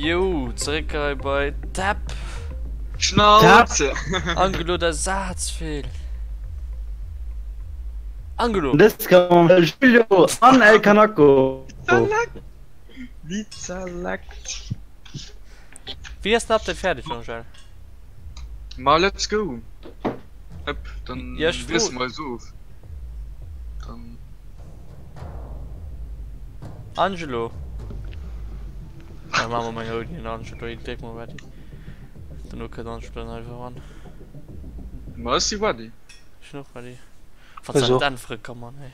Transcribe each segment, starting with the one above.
Yo, zeréck hei bei Tap. Schnauze! Angelo, der Saz feelt. Angelo! Dës Kéier mam El Julio an El Canaco. Wie zerleckt. Wéi ass den Update fäerdeg, Angèle? Ma let's go! Hëpp, dann Ja, ech wiesse fro. mer eis of. Dann. Angelo! Ja, maache mer meng ouni den Angelo, ik dréck mol ready. Dono kënnt Angelo dann einfach eran. Ma ech si ready. Ech sinn och ready. Wann se net äntwere ka, Mann, ey.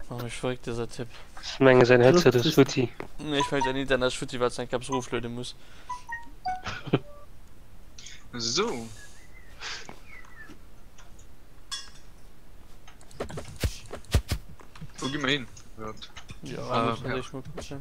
Maach mech verréckt, dëser Typ. Ech menge säin Headset ass futti. Nee, ech mengen säin Internet ass futti, well s enk eppes erofluede muss. Esou. Wou gi mer hin? Iwwerhaapt? Ja, Ah, muss man ja. sich mal gucken.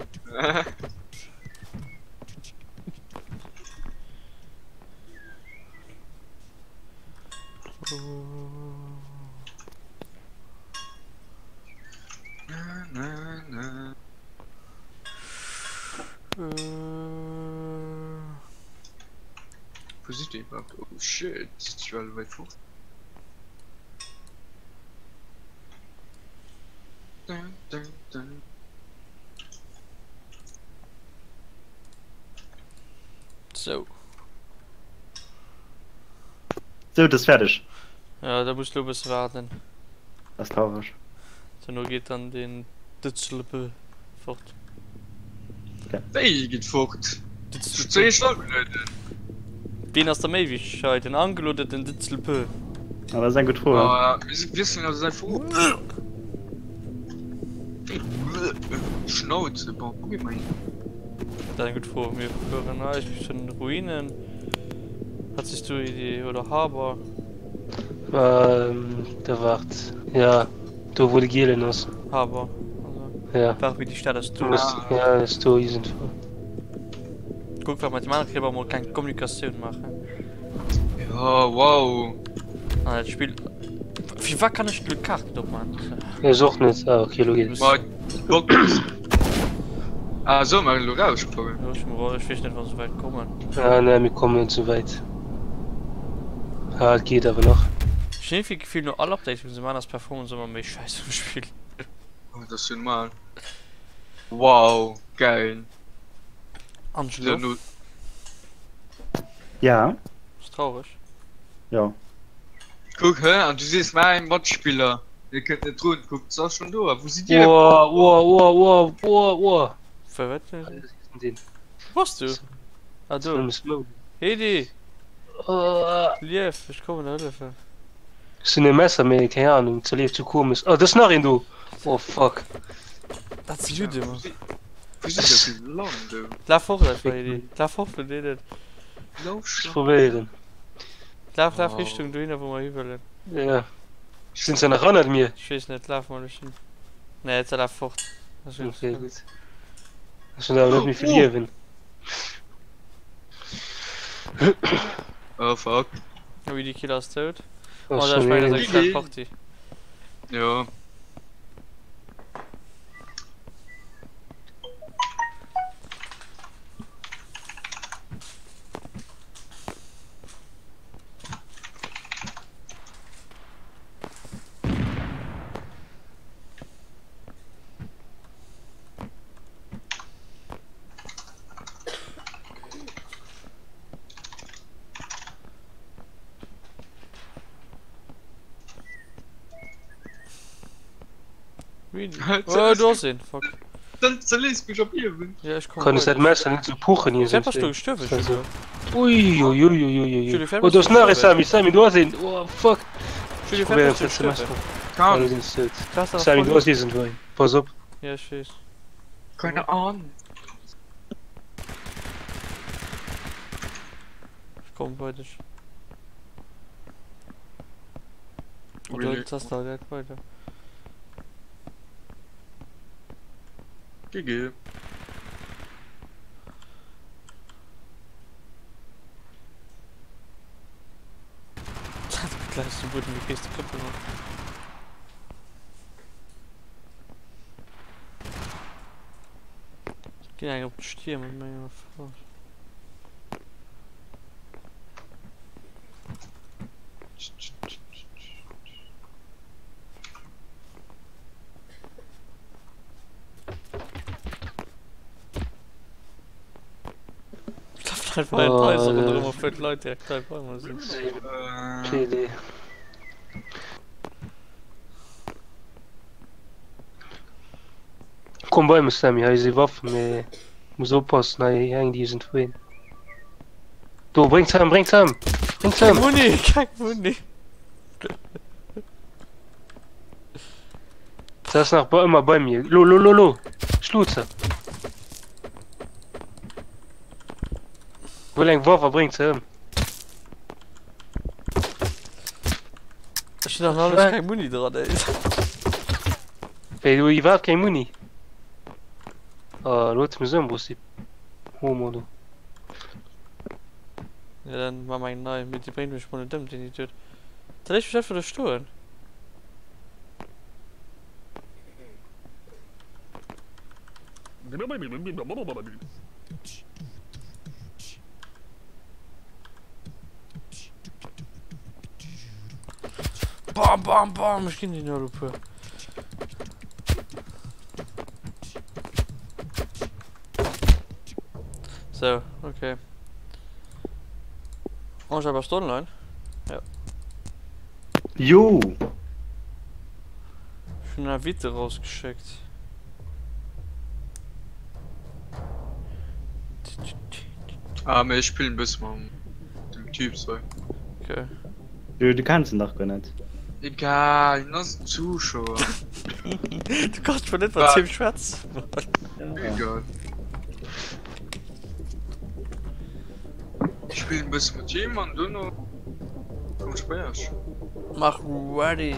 Na, na, na. Äh, Wou sidd dir iwwerhaapt? Oh shit, ech war elo wäit fort. Dun, dun, dun. So. Sou, et ass fäerdeg. Ja, da muss lo e bësse waarden. Ass traureg. Duerno geet dann den Dëtzlebe fort. Wéi geet fort? Dëtzlebe. Wien ass da méi wichteg hei, den Angel oder den Dëtzlebe? Ah, dat ass eng gutt Fro. Mir wiesselen also säi Fro. Schnauze, bon, wo gi mer hin? Dat ass eng gutt Fro. Mir fueren eigentlech zu den Ruinen. Wat sees du, Edy? Oder Harbor? Ähm, da waart. Ja, do wou de Gielen ass. Harbor, also. Ja. Waart, wéi déi Stad ass do. Ass, ja, ass do iergendwou. Kuck, wat mat deem anere Kleber mol keng Kommunikatioun maachen. Ja, wow. Ah, dat Spill. Firwat kann ech elo d'Kaart net opmaachen? Ech och net. Ah, okay, elo geet et. Ma, Bock. Ah, soll mer elo raussprangen? Jo, ech mo, ech weess net, wa se souwäit kommen. Ah, nee, mir kommen net souwäit. Ah, et geet awer nach. Ech hunn iergendwéi d'Gefill, no all Update wou se man, ass d'Performance ëmmer méi schäiss vum Spill. Oh, dat ass jo normal. Wow, geil. Angelo? Ja? Ass traureg. Jo. Kuck, hä, an du sees mäin Matspiller, dee kënnt net drun. Kuck, se ass schonn do. A wou sidd dir? Wow, wow, wow, wow, wow, wow. Wei wat? Wat ass deen? Wou bass du? Ah do. Hedy! Lief, ech kommen der hëllefen. Ech hunn e Messer, mee keng Ahnung, ze lieft zu komesch. Oh, do ass nach een do! Oh fuck. Dat si Judde, Mann. Wou sidd dir gelant, du? Laf fort einfach, Hedy. Laf fort vun deenen. Lauf Ech schon. probéieren. Laf, laf Richtung dohinner, wou mer hi wëllen. Ja. Sinn se nach hannert mir? Ech weess net, laf mol ech hin. Nee, se laf fort. Okay, gutt. Ech hunn awer net méi vill Liewen. Oh fuck. Ui, déi Kill ass dout. Oh, dat ech mengen, dat ass eng schnell Partie. Jo. Oh, do ass een, fuck. Ze léisst mech op Liewen. Ja, ech komm. Kann ech dat Messer net sou puchen hier? Wéi bass du gestuerwen, Julio? Ui, ui, ui, ui, ui, ui. Julio, Oh, do ass nach ee Samy, Samy, do ass een. Oh, fuck. Julio, Ech probéieren wéi bass du dat ze gestuerwen? messen. Kam. Ah, do sinn se dout. Du warst Samy, voll do ass iergendwou een. Pass op. Ja, ech weess. Keine Ahnung. Ech komm bei dech. Oh, do ass nach direkt weider. GG. Gleich zum Boden, du kriegst die Köpfe noch. Ginn eng op d'Stier mat menger Fauscht. Einfach in d'Haiser ronderëm, obwuel d'Leit direkt hei bei mer sinn. PD. Komm bei mech Sammy, hei si Waffen, mee muss oppassen, hei hängen déi iergendwou een. Do, bréng se ëm, bréng se ëm! Bréng se Keng ëm! Muni, keng Muni! Se ass nach bei ëmmer bei mir. Lo, lo, lo, lo! Schlot se! Huel eng Waff a bréng se ëm. Ech hunn nach alles keng Muni dran, ey. Wéi, du iwwerhaapt keng Muni? Ah, lo huet se mech ëmbruecht, déi Homo do. Ja, dann maa mer eng nei, mee déi bréngt mech mol net ëm, deen Idiot. Da léisst mech einfach do stoen. Bam, bam, bam, ech ginn déi all e puer. So, okay. Angel, bass du online? Ja. Jo! Ech hunn Invite rausgeschéckt. Ah, mee ech spillen e bësse mam dem Typ sou. Okay. Du, du kenns en dach guer net. Egal, hien ass en Zuschauer. Du kanns scho net mat him schwätzen. Egal. Ech spillen e bësse mat him an duerno komm ech bei iech. Mach ready.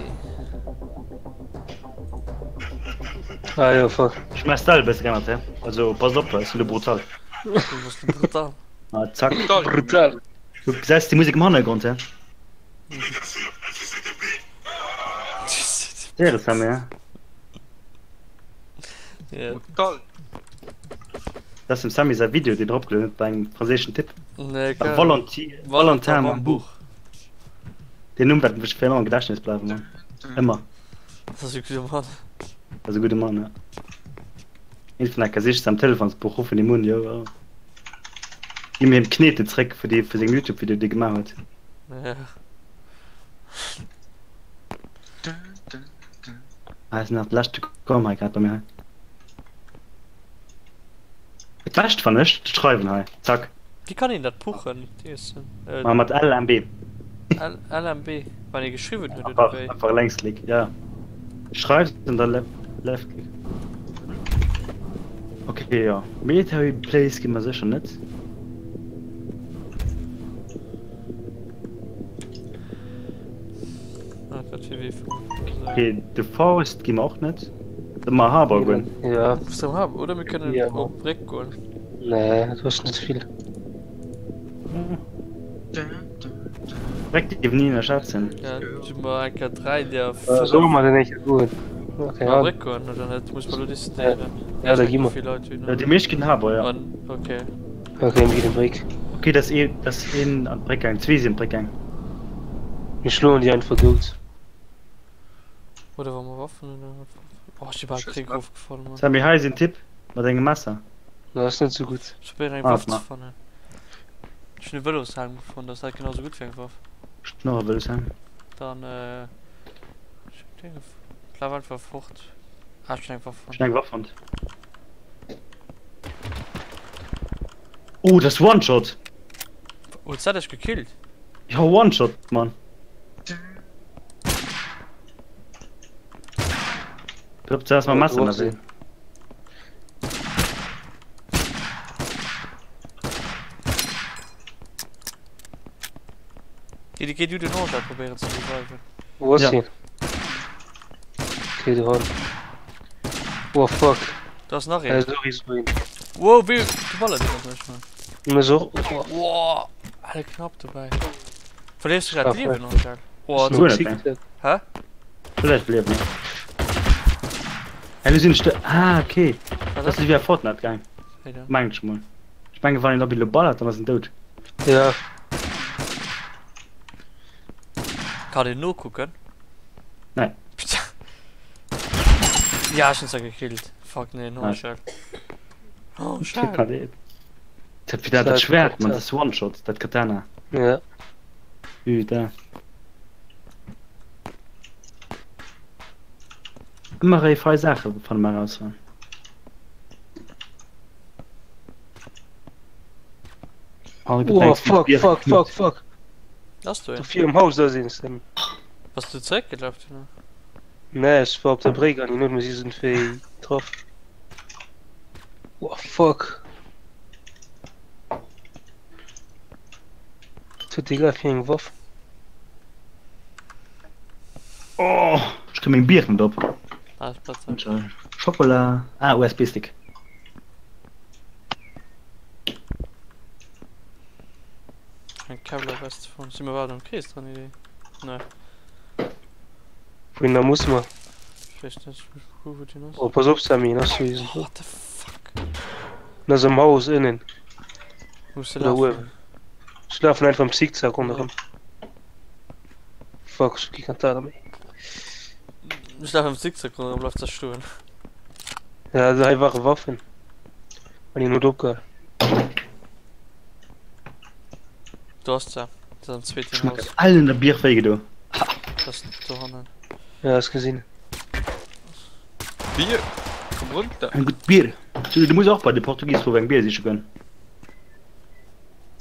Ah jo, fuck. Ech mess d'Ell e bësse geännert, he? Also passt op, ech sinn elo brutal. Du bass lo brutal. Ah, zack. Brutal. Brutal. Du gesäis déi Musek am Hannergrond, he? Séier, Sammy, he? Ja. Brutal. Dat ass dem Sammy säi Video, deen en eropgelueden huet bei engem franséischen Typ. Nee, keine. Valentin, Valentin Mambourg. Deen Numm wäert mech fir ëmmer am Gedächtnis bleiwen, Mann. Ëmmer. Dat ass e gudde Mann. Dat ass e gudde Mann, ja. Een vun enker sicht am Telefonsbuch, ruffen him un, jo, jo. Ginn him d'Knete zréck fir déi, fir seng Youtube-Video, déi e gemaach huet. Ja. Ah, ass nach de leschte komm hei grad bei mir hei. Et bescht fann ech d'Schreiwen hei. Zack. Wéi kann een dat puchen? Iessen? Äh, Ma mat LMB. L LMB, wann ee geschriwwen huet oder Einfach, wéi? einfach Längsklick, ja. Schreifs an dann left, left click. Okay, ja. Military Place gi mer sécher net. Ah, dat fir wéi vum. Okay, de Forest gi mer och net. Solle mer Harbor goen? Ja. Zum Harbor, oder mir kënnen Ja. op Bréck goen. Nee, du hast net vill. Bréck dierf een ni ënnerschätzen. Ja, si mer eng Kéier 3 der Solle mer den éischter goen? Okay, Mal ja. Bréck goen oder net? Muss mer lo decidéieren. Ja, da gi mer. Vill Leit hunn. Ja, déi meescht ginn Harbor, ja. An, okay. Okay, mir ginn Bréck. Okay, dat ass ee, dat ass een an d'Bréck gaang, zwee sinn an d'Bréck gaang. Mir schloen déi einfach dout. Oder wa mer Waffen hunn, dann. Oh, ech si bal d'Bréck erofgefall, Mann. Sammy, hei ass een Typ mat engem Messer. Dat ass net sou gutt. Ech probéieren eng Ah, Waff ze ma. fannen. Ech hunn e Vëloshelm gefonnt, ass dat genau sou gutt wéi eng Waff? Ech hunn och e Vëloshelm. Dann, äh, ech hunn keng gef-, ech laf einfach fort. Ah, ech hunn eng Waff Ech fonnt. hunn eng Waff fonnt. Oh, dat ass One-Shot! Hues dat dech gekillt? Jo, One-Shot, Mann. Drop zuerst mal Messer ënnerwee. Geh, geh du den Angel probéieren ze reviven. Wo ass Ja. hien? Okay, do han. Oh fuck. Da ass nach Äh, een. sorry, sorry. Wow, wéi du ballert een op mech, Mann. Muss och. Oh, Wow, alle knapp dobäi. Verléiers du grad Ah, d'Liewen, Angel? Oh, Guer net, Zick, ne? Hä? Vielleicht liewen. Hey, lo sinn ech de. Ah, okay. Was Das ass wéi a Fortnite gaang. Wéi dann? Mengen ech mol. Ech menge wann een op elo ballert, dann ass en dout. Ja. Kann een nokucken? Nee. Putain. Ja, ech hunn se gekillt. Fuck, nee, Nice. Angel. Angel. Dat fir dat dat Schwert man das One-Shot, dat Katana. Ja. Putain. Ëmmer rei fei Saache fanne mer raus. Oh, fuck, fuck, fuck, fuck. Ass do Do een? vir um Haus ass een, Sammy. Bass du zeréckgelaf duerno? Nee, ech war op der Bréck an hien huet mech iergendwéi getraff. Oh, fuck. Wat huet dee grad fir eng Waff? Oh, ech kréie meng Bier net op. Ah, ist besser. Schokola. Ah, USB-Stick. Eng Kevlar West fonnt. Si mer iwwerhaapt am Krees dran? Idee? Nee. Wouhinner muss mer? Ech weess net, ech muss mol kucken, wou deen ass. Oh, pass op Sammy, en ass sou iergendwou. What the fuck? En ass am Haus ënnen. Muss de Oder lafen? uewen. Ech lafen einfach am Zickzack ronderëm. Fuck, ech hu kee Katana méi. Ech lafen am Zickzack ronderëm, bleif da stoen. Ja, hei ware Waffen. An hien huet opgehal. Do ass se. Dat ass am zweeten Ech mat Haus. allen der Bier wéi gedo. Dat ass dohannen. Ja, ass gesinn. Bier! Komm runter! Eng gutt Bier. Du, du muss och bei de Portugis wou eng Bier siche goen.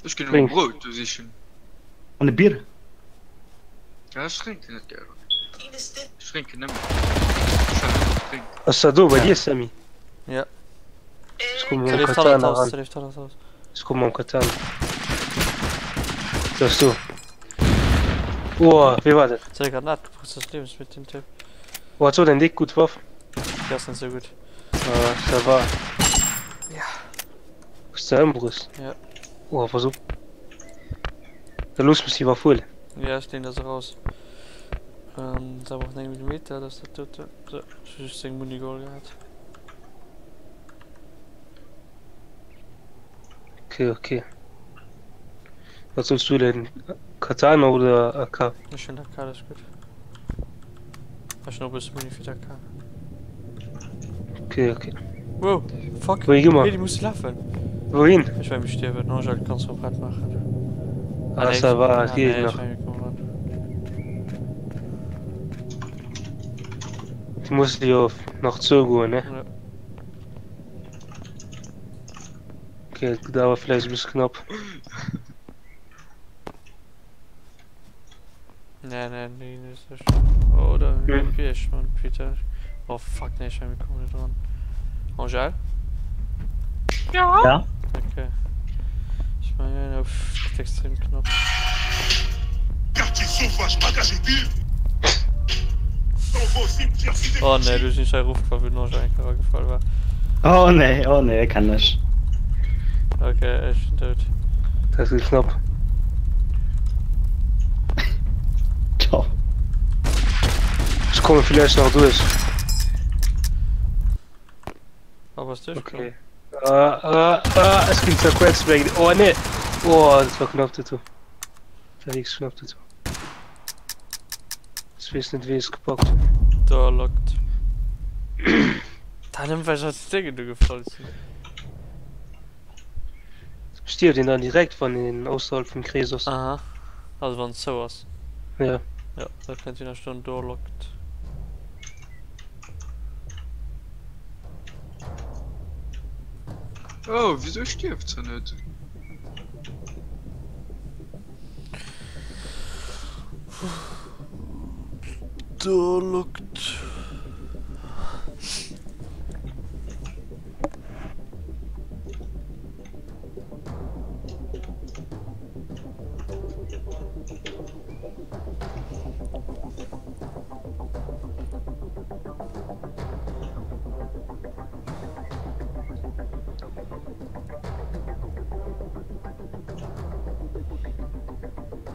Ech ginn Trink. elo Brout do sichen. An e Bier. Ja, ech drénken net gären. Ech drénken nëmmen. Ech hat net gedrénkt. Ass dat do bei dir, Sammy? Ja. Ech komme Se mam leeft hannert Katana Haus, ran. se leeft hannert Haus. Ech komme mam Katana. Dat ass do. Oh, wéi war dat? Se huet grad gebraucht, das Lebensmittel, den Typ. Oh, hat sot eng déck gutt Waff. Déi ass net sou gutt. Ah, ça va. Ja. Hues de ëmbruecht? Ja. Oh, pass op. Da looss mech déi Waff huelen. Ja, ech leen der se raus. Ähm, se brauch 9 Millimeter, dat ass dat dote. So, ech hu just seng Muni geholl gehat. Okay, okay. Wat solls du huelen? Katana oder AK? Ech hunn AK, dat ass gutt. Ech hunn och e bësse Muni fir d'AK. Okay, okay. Wow, fuck. Wouhi gi mer? Wéi, muss lafen. Wouhin? Ech well mech stierwen. Angèle, kanns du prett maachen? Ah, ça va, et geet nach. Du muss jo nach zougoen, ne? Ja. Okay, et gëtt awer vläicht e bësse knapp. Nee, nee, nee, nee, ist Oder hm. wie ich schon, Peter. Oh fuck, nee, ich komme nicht dran. Angel? Ja. Ja. Okay. Ich meine, pff, extrem knapp. Oh nee, du sinn hei erofgefall, wou den Angel eng Kéier eragefall war. Oh nee, oh nee, kenn ech. Okay, ech sinn dout. Dat gëtt knapp. Ciao. Ech komme villäicht nach duerch. Oh, bass duerchkomm? Okay. Ah, ah, ah, ech ginn zerquetscht wéi. Oh nee! Oh, dat war knapp, dat do. Dat war wierklech knapp, dat do. Ech weess net, wéi ech es gepackt hunn. Door locked. Da nëmmen well ech aus de Déngen do gefall sinn. Stierft een dann direkt wann een ausserhalb vum Krees ass? Aha, also wann et zou ass. Ja. Ja, da kënnt jo nach stoen Door locked. Oh, wieso stierft se net? Door locked.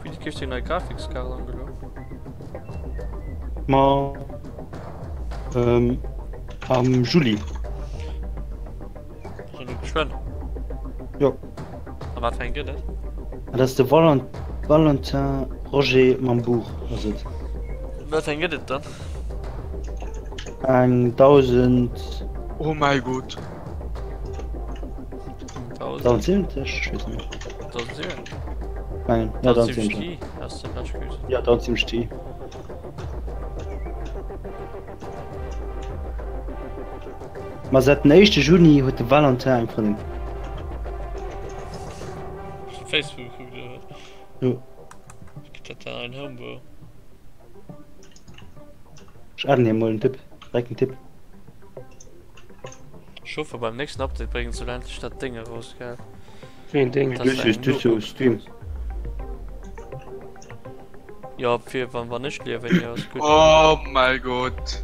Wéini kriss du déi nei Grafikskaart angeluecht? Ma ähm, am Juli. Also lo geschwënn. Jo. A wat fir eng gëtt et? Dat ass de Valent Valentin Roger mam Buch ass et. Wat fir eng gëtt et dann? Eng 1000. Oh mäi Gott. 2070? Ech weess net. 2007? Mengen, ja, 2070. Ti ass den lescht gewesen. Ja, 2070 Ti. Ma säit den éischte Juni huet de Valentin eng Frëndin. Hast du Facebook gekuckt oder wat? Jo. Gëtt dat dann en Homebrew? Ech adden hir mol en Tipp, direkt en Tipp. Ech hoffe beim nächsten Update bréngen se endlech dat Déng eraus, gell? Wéi en Déng? Dass Du du eng du Notebook Stream. Ja, fir wann wann ech liewen, jo ass gutt. Oh mein Gott.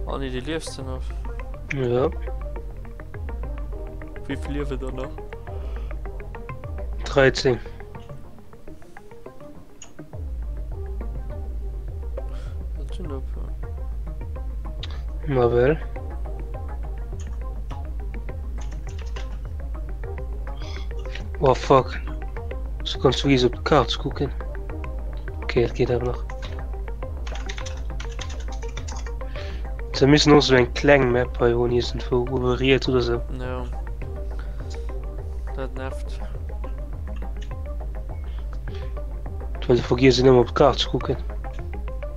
Anni, du liefst du nach? Ja. Wie viel liewen da nach? 13. Dat sinn der e puer. Ma well. Oh fuck. Ech hu ganz vergiess op d'Kaart ze kucken. Okay, et geet awer nach. Se missen och sou eng kleng Map hei hunn iergendwou, uewe riets oder sou. Ja. Dat nervt. Well se vergiessen ëmmer op d'Kaart ze kucken.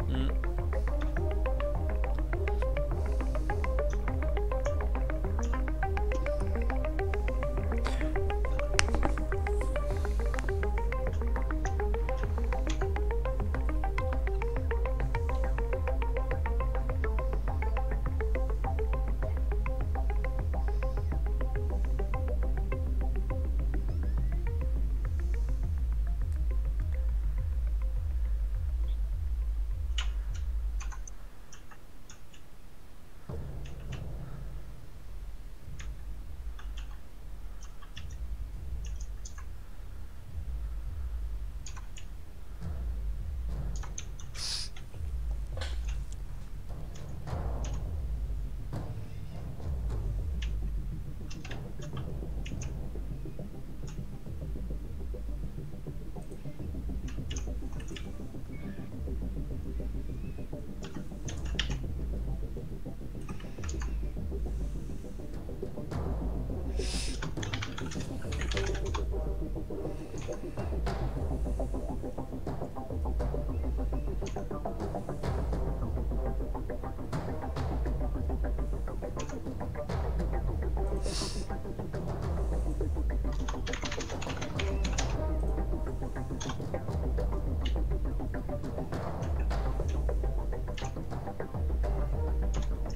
Mm.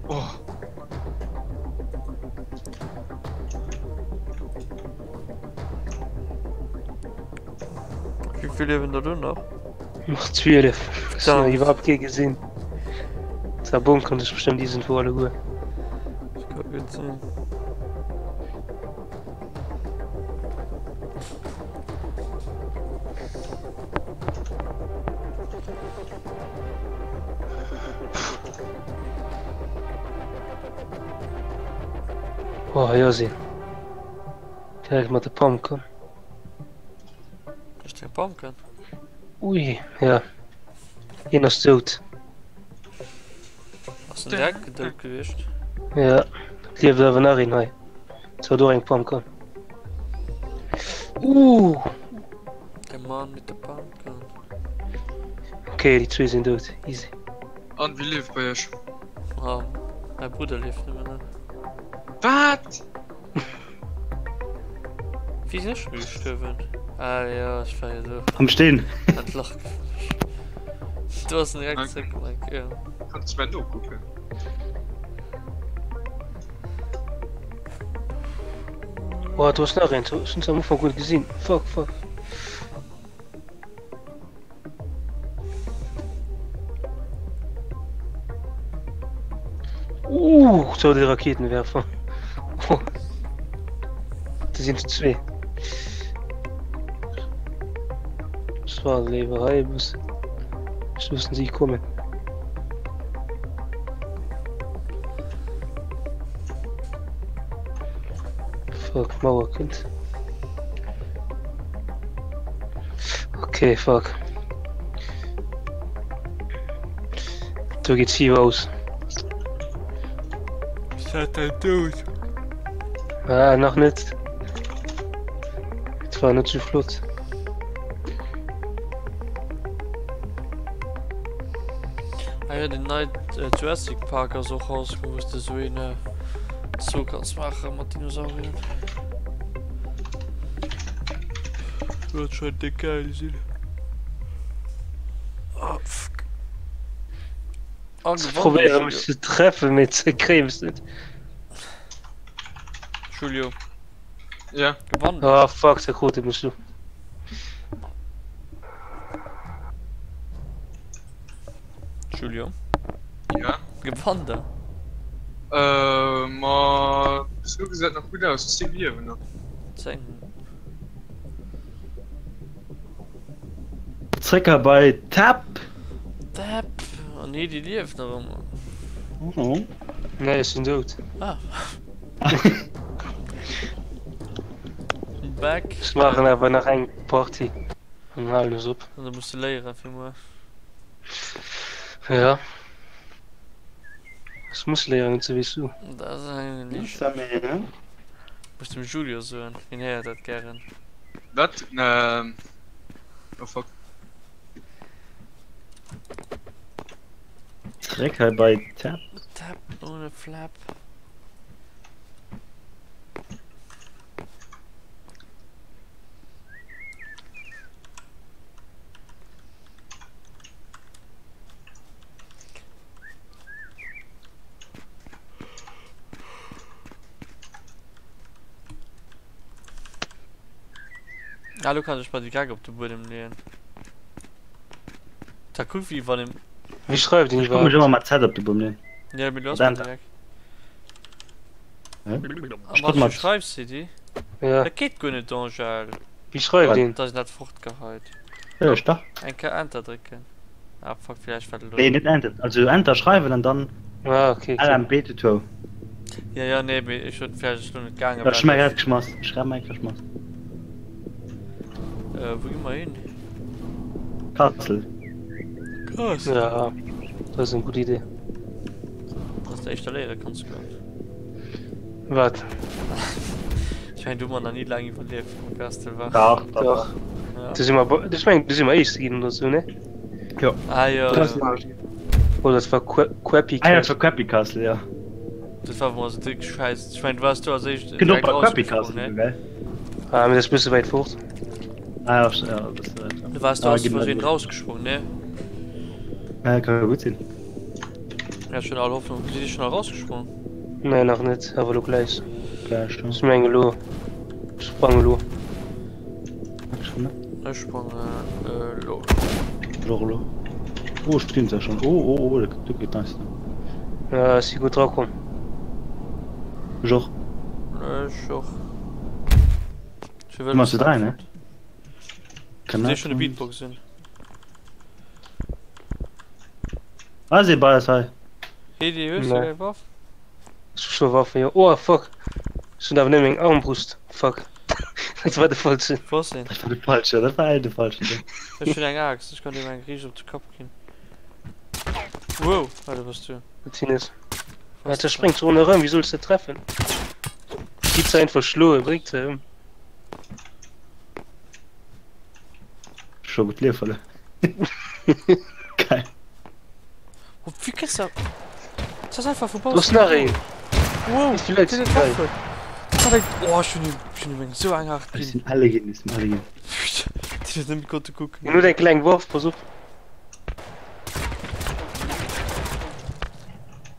Oh. Wéi vill liewen der do nach? Nach 12. Ech hun Verdammt. iwwerhaapt kee gesinn. Sa bunkeren sech bestëmmt iergendwou alleguer. Dat ka gutt sinn. Oh, hei ass een. Direkt mat de Pumpgun. Ass deng Pumpgun? Ui, ja. Een ass dout. Ass den direkt dout gewiescht? Ja, et lieft awer nach een hei. Et huet och eng Pumpgun. Uh! Der Mann mit der Pumpgun. Okay, déi zwee sinn dout. Easy. An wie lieft bei iech? Ah, mäi Brudder lieft nëmmen nach. Wat? Wéi sinn ech scho gestuerwen? Ah jo, ech war jo do. Am Steen. An d'Lach gefluch. Du ass en direkt zréck komm eng Kéier. Kanns du mär nokucken? Oh, do ass nach een. Ech hunn se am Ufank guer net gesinn. Fuck, fuck. Uh, so de Raketenwerfer. Oh. Da sinn zu zwee. Das war léiwer hei e bëssen. Ech loossen si kommen. Fuck, d'Mauer kënnt. Okay, fuck. Do geet schief aus. Seid dein dout? Ah, nach net. Et war net sou flott. Ah jo, den neien Jurassic Park ass och rauskomm, wou s de sou een Zoo kanns maache mat Dinosaurier. Dat scheint déck geil sinn. Ah, fuck. Ah, Ze gewonnen, probéieren Julio. mech ze treffen, mee ze kréie mech net. Julio, Ja. gewonnen. Ah, fuck, ze krute mech lo. Julio. Ja. Gewann der. Äh, ma bis elo gesäit nach gutt aus, 10 liewen nach. 10. Zrécker bei Tap! Tap! An Hedi lieft nach ëmmer. Oh. Nee, ech sinn dout. Ah. Back. Ech maachen awer nach eng Partie an halen es op. An da muss de léieren fir muer. Ja. Ech muss léieren, net sou wéi s du. Dat ass eng Ligen. Muss dem Julio soen, hien héiert dat gären. Wat? Ähm. Oh fuck. Zréck hei bei Tap. Tap ohne Flap. Ah, lo kann ech bei de Gag op de Buedem leeën. Da kuck wéi wann een. Wéi schreift een Ech komm mech iwwerhaapt? ëmmer mat Z op de Buedem leeën. Ja, mee du has Mat bei Enter. de Gag. Hä? A Ech mat krut wéi mat. schreifs de déi? Ja. Dat geet guer net, Angèle. Wéi schreift Wat? een? Da sinn dat fortgeheit. Jo, ech dach. Eng Kéier Enter drécken. Ah fuck, villäicht war dat elo. Nee, net Enter. Also Enter schreiwen an dann Ah, okay, okay. LMB to to. Ja, ja, nee, mee ech huet villäicht ass elo net gaangen, Ech hu well mäi ech. grad geschmass. Ech grad mäi geschmass. Äh, wou gi mer hin? Kassel. Kassel? Ja, dat ass eng gutt Idee. Dass de éischter léiere kanns goen. Wat? Ech mengen, do hu mer nach ni laang iwwerlieft, wou mer Castle waren. Dach, dach, Dach. dach. Ja. Do si mer, ech mengen, do si mer Éischte ginn oder sou, ne? Jo. Ah, jo, Das jo. Oder dat war Que Quappy Ah ja, dat Castle. war Quappy Castle, ja. Dat war, wou mer sou déck Schäiss. Ech mengen, du waars do als éischt Kënnt och direkt bei Quappy rausgesprong, Castle, ne? gell? Ah, mee dat ass bësse wäit fort. Ah ja, ja, e bësse wäit, ja. Du waars do Ah, aus ginn Versehen mer. rausgesprong, ne? Ja, ka gutt sinn. Ja, schon all Hoffnung. Sidd Dir schon all rausgesprong? Nee, nach net, awer elo gläich. Gläich, ja. Ech meng elo. Ech sprang elo. Ech schon, ne? Ech sprangen elo. Ech och elo. Oh, ech stinn zwar schon. Oh, oh, oh, do geet nice. Ja, ech si gutt drakomm. Ech och. Ech och. Ech Du machst du 3, ne? Kann ich schon de Beatbox sinn. Ah, si bei eis hei. Hedi, hues du Nee. eng Waff? Ech hu scho Waffen, jo. Oh, fuck. Ech hunn awer nëmme eng Armbrust. Fuck. Dat war de falschen. Was denn? Dat war de falschen, dat war de falschen. Ech hunn eng Aaxt, ech kann deem eng riicht op de Kapp ginn. Wow, ah, do bass du. Dat sinn ech. Wat, der spréngt ronderëm, wéi solls de treffen? Gitt se einfach schloen, bréngt se ëm. Scho gutt Liewe verluer. Geil. Oh, wéi kënns de? Dat ass einfach vu Do ass nach een. Wow, Wéi vill Leit sinn hei? Oh, ech hunn him, ech hunn him eng sou eng haart Ech ginn. sinn alle ginn, ech sinn alle ginn. Déi huet net méi konnte kucken. Hien huet eng kleng Waff, pass op.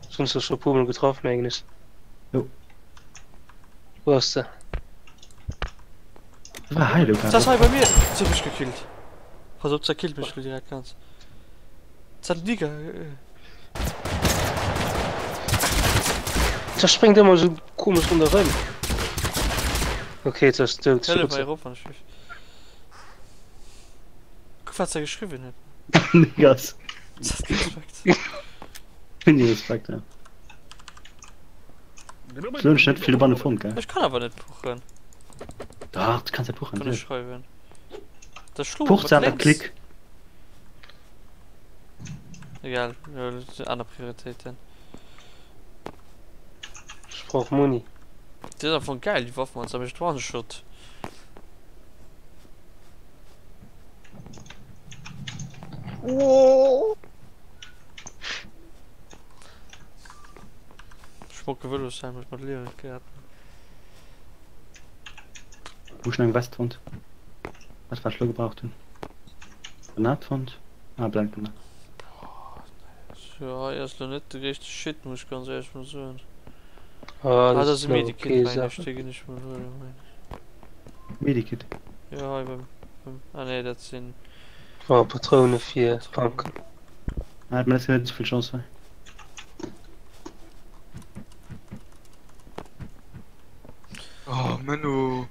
Ech hunn se scho e puer mol getraff, mengen ech. Jo. Wou ass se? War hei, Dat ass hei bei mir. Se huet mech gekillt. Pass op, zerkillt mech lo direkt ganz. Zat Nigger. Dat spréngt ëmmer esou komesch ronderëm. Ok, et ass dout. Hëllef mer erop wann ech wéi. Kuck wat se geschriwwen huet. Niggas. Zat kee Respekt. Hunn déi Respekt, ja. Ech hunn net vill dobanne fonnt, gell? Ech kann awer net puchen. Dach, du kanns ja puchen. Kann ech schreiwen. Da schlo Puch mat awer lénks. Klick. Egal, aner Prioritéiten. Ech brauch Muni. Déi ass am Fong geil, déi Waff, man. Se mécht One-Shot. Schmocke Vëloshelm huet mer d'Liewen gerett. Wou ech eng West fonnt. Dat wat ech lo gebraucht hunn. Granat fonnt. Ah, blank Granat. So, hei ass lo net de gréisste Shit, muss ech ganz éierlech mol soen. Ah, Ah, das dat ass e sinn awer Medikit, okay mengen ech. Saachen. Dee ginn ech mol huelen, mengen ech. Medikit. Jo, hei beim, beim, ah nee, dat sinn Oh, Patroune fir Patronen. Pumpgun. Ah, hat mir letztes Mal net souvill Chance hei. Oh, Menno.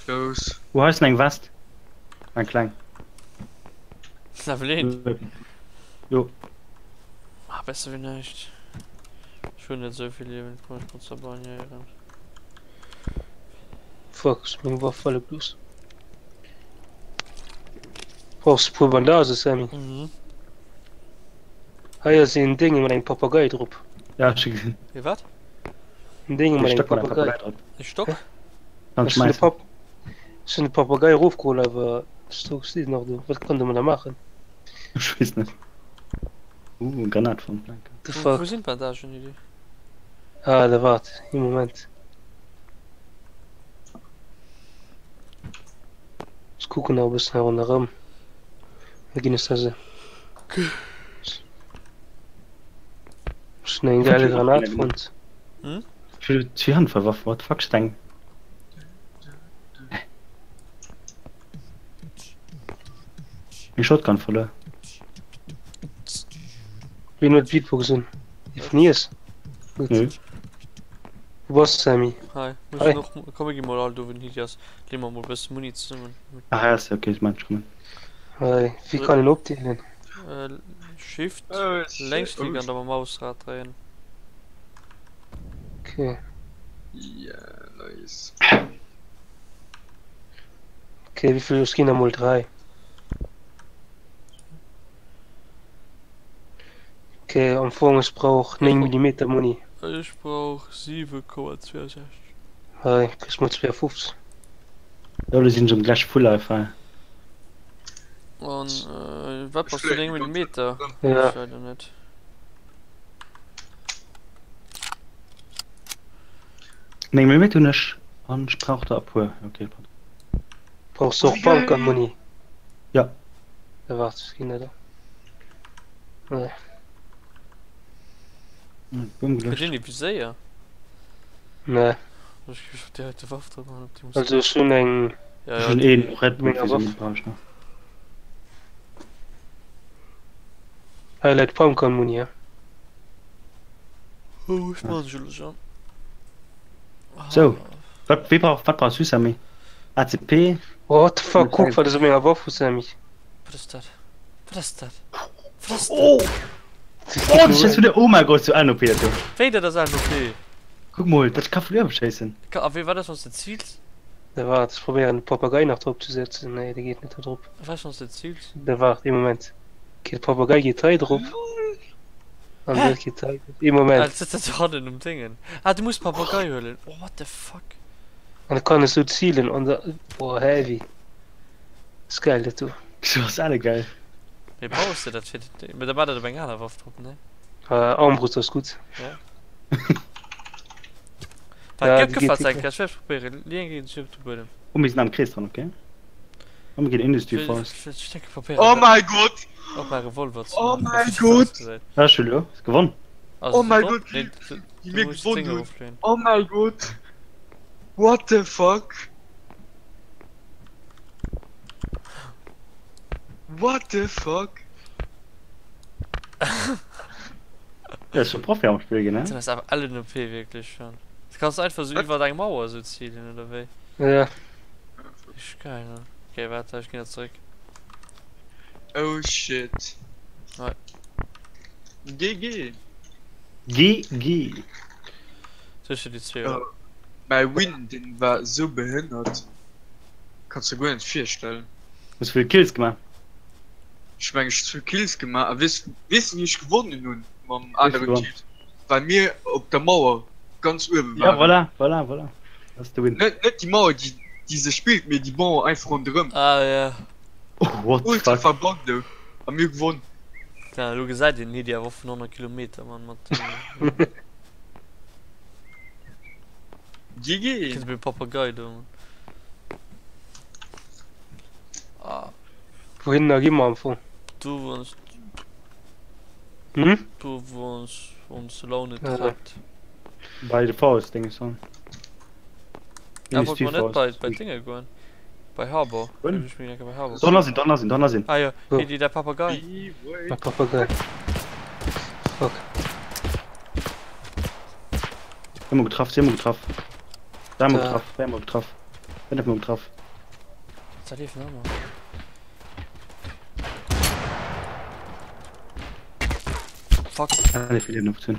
Close. Wo heißt denn eng West? Eng kleng. Level 1. Jo. Ah, besser wéi näischt. Ech hunn net esou vill Liewen, komm ech muss zerbagnéieren. Fuck, ech meng Waff falle gelooss. Brauchs du puer Bandagen, Sammy? Mhm. Hei ass een Dénge mat engem Papagei drop. Ja, ech hu gesinn. Ee wat? En Dénge Ee mat engem Stock mat engem Papagei. Papagei drop. E Stock? Kann Ech hunn de schmeissen. Pap ech hunn de Papagei erofgeholl, awer de Stock steet nach do. Wat kann de mat der maachen? Ech weess net. Uh, Granat fonnt, danke. The Wou, wou fuck? sinn d'Bandagen, Lili? Ah, da waart, ee Moment. Ech kucken nach e bëssen hei ronderëm. Da ginn ech der se. Ech hunn eng geile Granat fonnt. Hm? Fir zwee Handfeuerwaffen, what the fuck, Steng. Eng Shotgun verluer. Wien huet d'Beatbox un? Déi vun Iech? Gutt. Nö. Wou bass de Sammy? Hei, muss Hei. och, komm mir gi mol all do wou den Hidi ass. Leeë mer mol e bësse Muni zesummen. Ah, hei ass se, okay, ech man, ech kommen. Hei, wéi kann een opdeelen? Shift, Oh, shit. Längsklick Oh, an da mam Mausrad dréien. Okay. Yeah, nice. Okay, wéi vill? Ech ginn der mol 3. Okay, am Fong ech brauch 9 Millimeter Muni. Ech brauch 7,62. Hei, kriss mol 52. Jo, lo sinn ech am gläich full life hei. An wat Ech bass du fléien 9 déi ganze Millimeter? Zäit Ja. Ech leider net. 9 Millimeter hunn ech an ech brauch der e puer. Okay, pardon. Brauchs du och Pumpgun Muni? Ja. Da waart, ech ginn der der. Hei. Boom Huet gelöscht. een e Viséier? Nee. Ech géif och direkt de Waff drop man op déi muss. Also ech hunn eng. Ja, Ech ja, hunn een Red Bull Menger Viséier, Waff. brauch ech nach. Hei läit Pumpgun Muni, ja. Oh, ech man se elo schon. Sou, wat, wee brauch, wat brauchs du Sammy? ACP? Oh, what the fuck, kuck wat ech op menger Waff hu Sammy. Wat ass dat? Wat ass dat? Wat ass dat? Oh! Oh, dat ass vun der Oma groß zu NOP dat do. Wéi dat ass NOP? Kuck mol, dat ka vun uewe schéissen. Ka, a wéi wat ass wann s de ziils? Da waart, ech probéieren de Papagei nach drop ze setzen. Nee, dee geet net do drop. Wat ass wann s de ziils? Da waart, ee Moment. Okay, de Papagei geet hei drop. An Hä? dat geet hei drop. Ee Moment. Ah, dat sëtzt do hannen um Déngen. Ah, du muss Papagei huelen. Oh, what the fuck? An da kann ech sou zielen an da. Boah, heavy. Ass geil dat do. So ass alle geil. Wéi baus de dat fir den. Mee da war dat op eng aner Waff drop, ne? Äh, Armbrust ass gutt. Ja. Ja, Wat déi gëtt geet gefat déck. eng Kéier? Ech wäert probéieren. Lee eng Kéier den Chip de Buedem. Oh, mir sinn am Krees dran, okay. Oh, mir ginn Industry Force. Ech denke probéieren. Oh mein Gott! Op mäi Revolver ze Oh maachen, mein wéi dat Gott! ausgesäit. Ah, ech hu lo gewonnen. Also, Oh mein drop? Gott, Nee, wie, du, wie du mir muss gewonnen Ding hunn! erofleeën. Oh mein Gott! What the fuck? What the fuck? Ja, ist schon Profi am Spiel ginn, Dat ne? ass awer ellen OP wierklech schon. Du kanns einfach sou iwwert eng Mauer sou zilen oder wéi? Ja. Richteg geil, ne? Okay, waart, ech ginn da zeréck. Oh shit. Hei. GG. GG. Sichs du déi zwee oder? Mäi Win deen war esou behënnert, kanns der guer net virstellen. Hues vill Kills gemaach? Ech meng ech hu zwou Kills gemaach a weess weess du wéi ech gewonnen hunn mam aneren Typ? Well mir op der Mauer ganz uewe waren. Ja voilà, voilà, voilà. Dat ass de Win. Net net déi Mauer déi déi sech spillt, mee déi Mauer einfach ronderëm. Ah ja. Oh what the Ultra fuck. verbuggt do a mir hu gewonn. Ja elo gesäit een Nidi awer och vun 100 Kilometer man mat dem. GG. Kënnt mir Papagei do man. Ah. Wouhinner gi mer am Fong? Do wou ons. Hm? Do wou ons ons Laune treibt. Bei de Forest Dinges an. Ja, wollt mer net bei bei Dinge goen? Bei Harbor. Ech meng enke bei Harbor. Donner sinn, Donner sinn, Donner sinn. Ah jo, hei déi der Papagei. Der Papagei. Fuck. Zwee mol getraff, zwee mol getraff. Dräi mol getraff, véier mol getraff, fënnef mol getraff. Da leeft nach ëmmer. Fuck. Ah, nee, verlieren noch 10.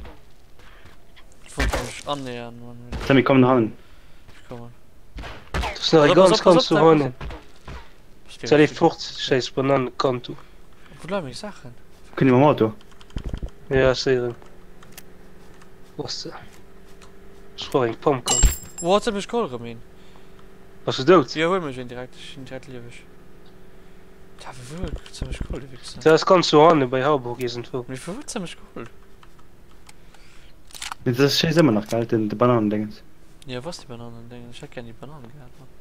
Ich wollte mich annähern, Mann. Sammy, komm nach hannen. Ich komme. Das ist nach ganz, ganz zu hannen. Da leeft fort, scheiß Bananenkanto. Wo bleiben die Sachen? Können wir mam Auto? Ja, ich sehe den. Wo ass se? Ech brauch eng Pumpgun. Wo hat se mech geholl, Romain? Bass du dout? Jo, huel mech een direkt, ech sinn direkt lieweg. Tja, vu wou huet se mech geholl, de Wichser? Dat ass ganz do hanne bei Harburg iergendwou. Mee vu wou huet se mech geholl? Mee dat schéisst ëmmer nach, gell, den, de Bananendéngens. Jo, wou ass déi Bananendéngens? Ech hätt gär déi Banan gehat, Mann.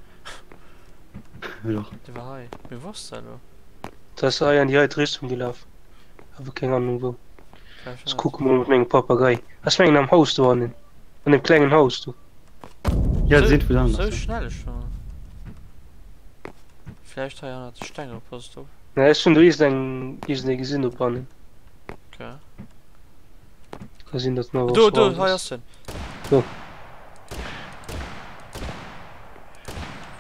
Ech och. Déi war hei. Mee wou ass se elo? Dat ass hei an déi heite Richtung gelaf. Awer keng Ahnung wou. Ech kucke mol mat mengem Papagei. Ech mengen am Haus do hannen. An dem klengen Haus do. Ja, se sinn vun hannen. Sou schnell schon. Vläicht hei hannert de Steng, passt op. Nee, ech hunn do iergend iergendee gesinn do bannen. Okay. Ka sinn, datt en awer Do, do, hei ass en. Do.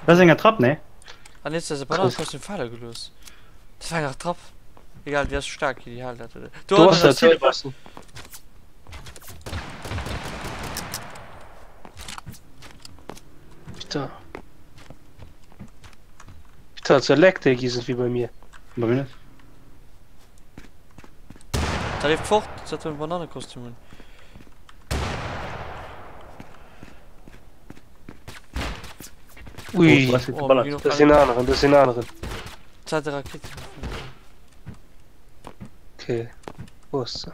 Dat ass eng Attrapp, nee? An jetzt ass e Bananekostüm fale gelooss. Dat war eng Attrapp. Egal, déi ass staark, déi hält dat. Do, Do ass dat, do ass en. Putain. Putain, dat leckt déi gi wéi bei mir. Bei mir net. Da leeft fort, se huet e Bananekostüm un. Ui, Oh, was Oh, geballert. mir ginn och dat ass een aneren, dat ass een aneren. Zäit der Raketen. Okay, wou ass se?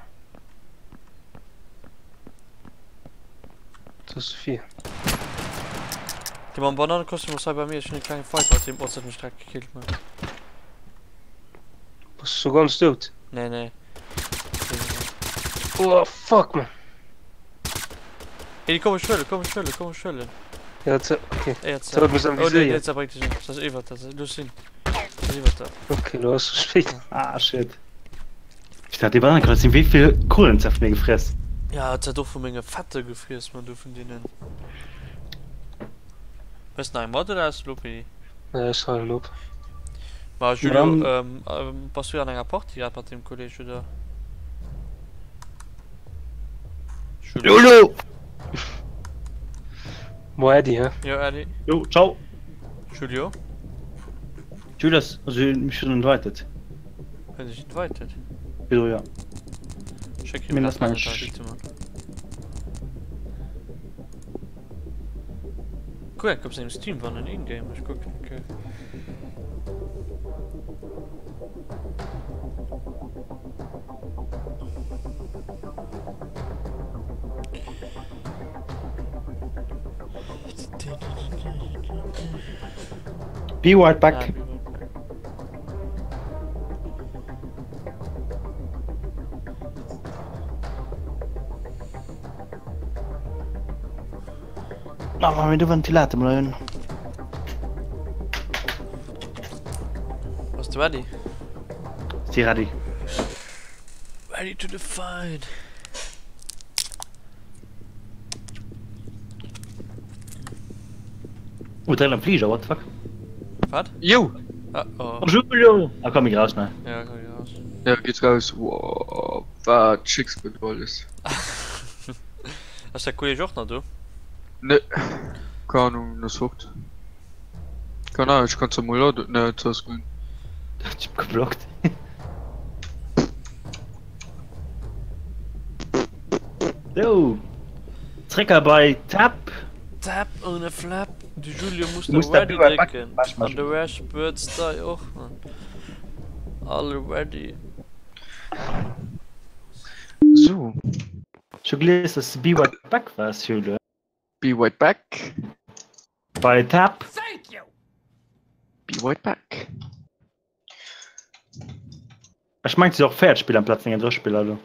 Do ass se vir. Dee mam Bananekostüm ass hei bei mir, ech hunn e klenge Fight mat him. Oh, se huet mech direkt gekillt, Mann. Bass du scho ganz dout? Nee, nee. Oh, fuck, man. Hey, komm ech huelen, komm ech huelen, komm ech huelen. Ja, dat, okay. Ey, jetzt. Dat muss am Oh, nee, Viséier. nee, dat bréngt dech ëm. Dat ass iwwert dat. Looss sinn. Dat ass iwwert dat. Okay, lo ass ze spéit. Ah, shit. Ich dachte, die Bananenkreuze, wéi vill Kohlen zerf mir gefress? Ja, et huet och vu menge Fette gefriess, man, du vun deenen. Hues nach eng mat oder aus Lopi? Nee, ech halen op. Ma Julio, ähm, ähm, bass du an enger Party grad mat deem Kolleg oder? Julio. Julio! Bon, Äddi, he? Jo, Äddi. Jo, ciao. Julio? Julius, also mich schon invited. Hun dech invited? Wieso ja. Schéck Mir him lass dat mal Invite, Mann. Kuck enk op sengem Stream wann en ingame ech kucken eng Kéier. Be right back. Ja, be right back. Na, machen wir de Ventilator mal un. Bass du ready? Si ready. Ready to the fight. Oh, direkt am Flieger, what the fuck? Wat? Jo! Ah, oh. Julio! Ah, komm, mir raus, ne? Ja, komm, geh raus. Ja, geet raus. Wow, wat schickst du alles? Ass der Kolleg och nach do? Nee, keng Ahnung, en ass fort. Keine Ahnung, ech kann zwar mol laden, nee, et ass guer. Typ geblockt. Sou, zréck hei bei Tap. Tap ohne Flap, de Julio muss Du de musst der Ready Be Right Back drécken Bash an de maachen. Rash Birds Die och, man. Alle ready. Sou. Ech hu gelies, dass de Be Right Back waars, Julio. Be right back. Bei Tap. Be right back. Ech mengt se och 4 Spiller amplaz 39 Spiller elo.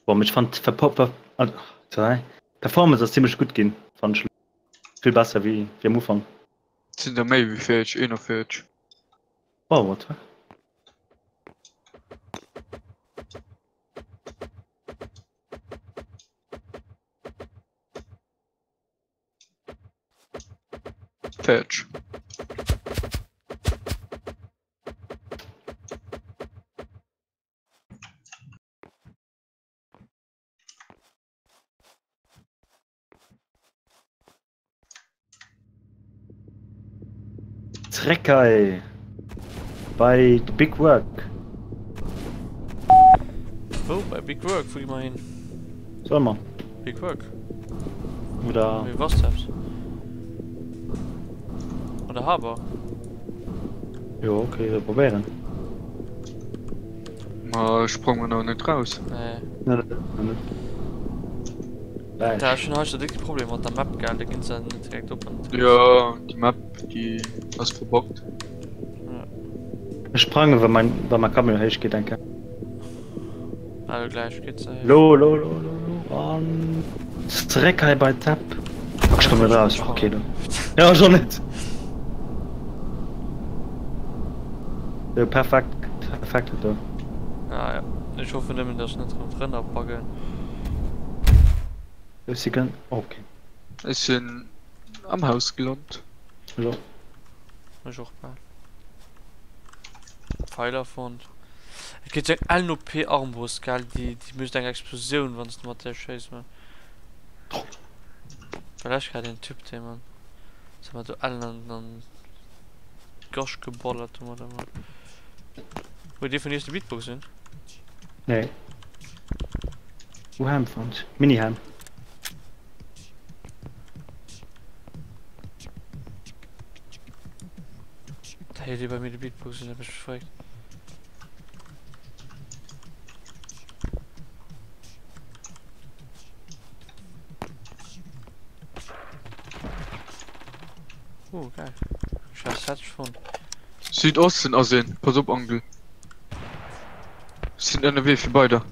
Boah, mee ech fand d'Performance ass zimmlech gutt ginn, fand ech. Vill besser wéi am Ufank. Et sinn der méi wéi 40, 41. Oh, what the fuck? Fäerdeg. Zréck hei bei de Big Work. Wou? Bei Big Work? Wou gi mer hin? Solle mer? Big Work. Oder? Wéi was dat? Oder Harbor? Jo, okay, wir probéieren. Ma sprangen wir net raus. Nee. Nee, nee, net. Da schon hast du dicke Problem mat der Map gell, da ginn se net direkt op. Ja, die Map die ass verbuggt. Ja. Ech sprange wa mein wa mein Camion héich geet enke. Also gleich geht's da. Lo lo lo lo lo an zeréck hei bei Tap. Ech komme net raus. Okay do. Ja schon net. Jo perfekt perfekt do. Ah ja. Ech hoffen nëmmen dass net rëm d'Rënner baggen. Ech si gën okay. Ech sinn am Haus gelant. Jo. Ech och bal. Pfeiler fonnt. Et gëtt jo eng LNOP Armbrust gell, déi déi mécht eng Explosioun wann s de mat där schéiss man. Well ech grad een Typ dee man se mat do ellen an an d'Gosch geballert domadder man. Huet ee vun iech de Beatbox un? Nee. Wou Ham fonnt? Mini Ham. Da huet ee bei mir de Beatbox un, dat mécht mech verréckt. Oh, geil. Scheiß Set fonnt. Südosten ass een, pass op Angel. Sinn ënnerwee fir bei der.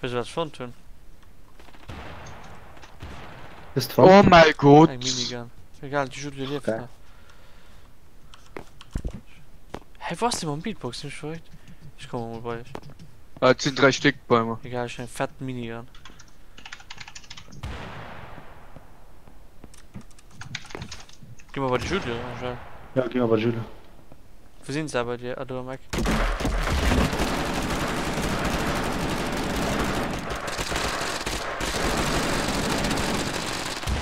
Weess du wat ech fonnt hunn? Hues de fonnt? Oh mäi Gott! Eng Minigun. Egal, de Julie lieft Geil. nach. Hä, wou ass dee mam Beatbox? Sinn ech verréckt? Ech komme mol bei iech. Ah, et sinn 3 Stéck bei mer. Egal, ech hunn eng fett Minigun. Gi mer bei de Julio, Angèle. Ja, gi mer bei de Julio. Wou sinn se bei dir? Ah, do am Eck.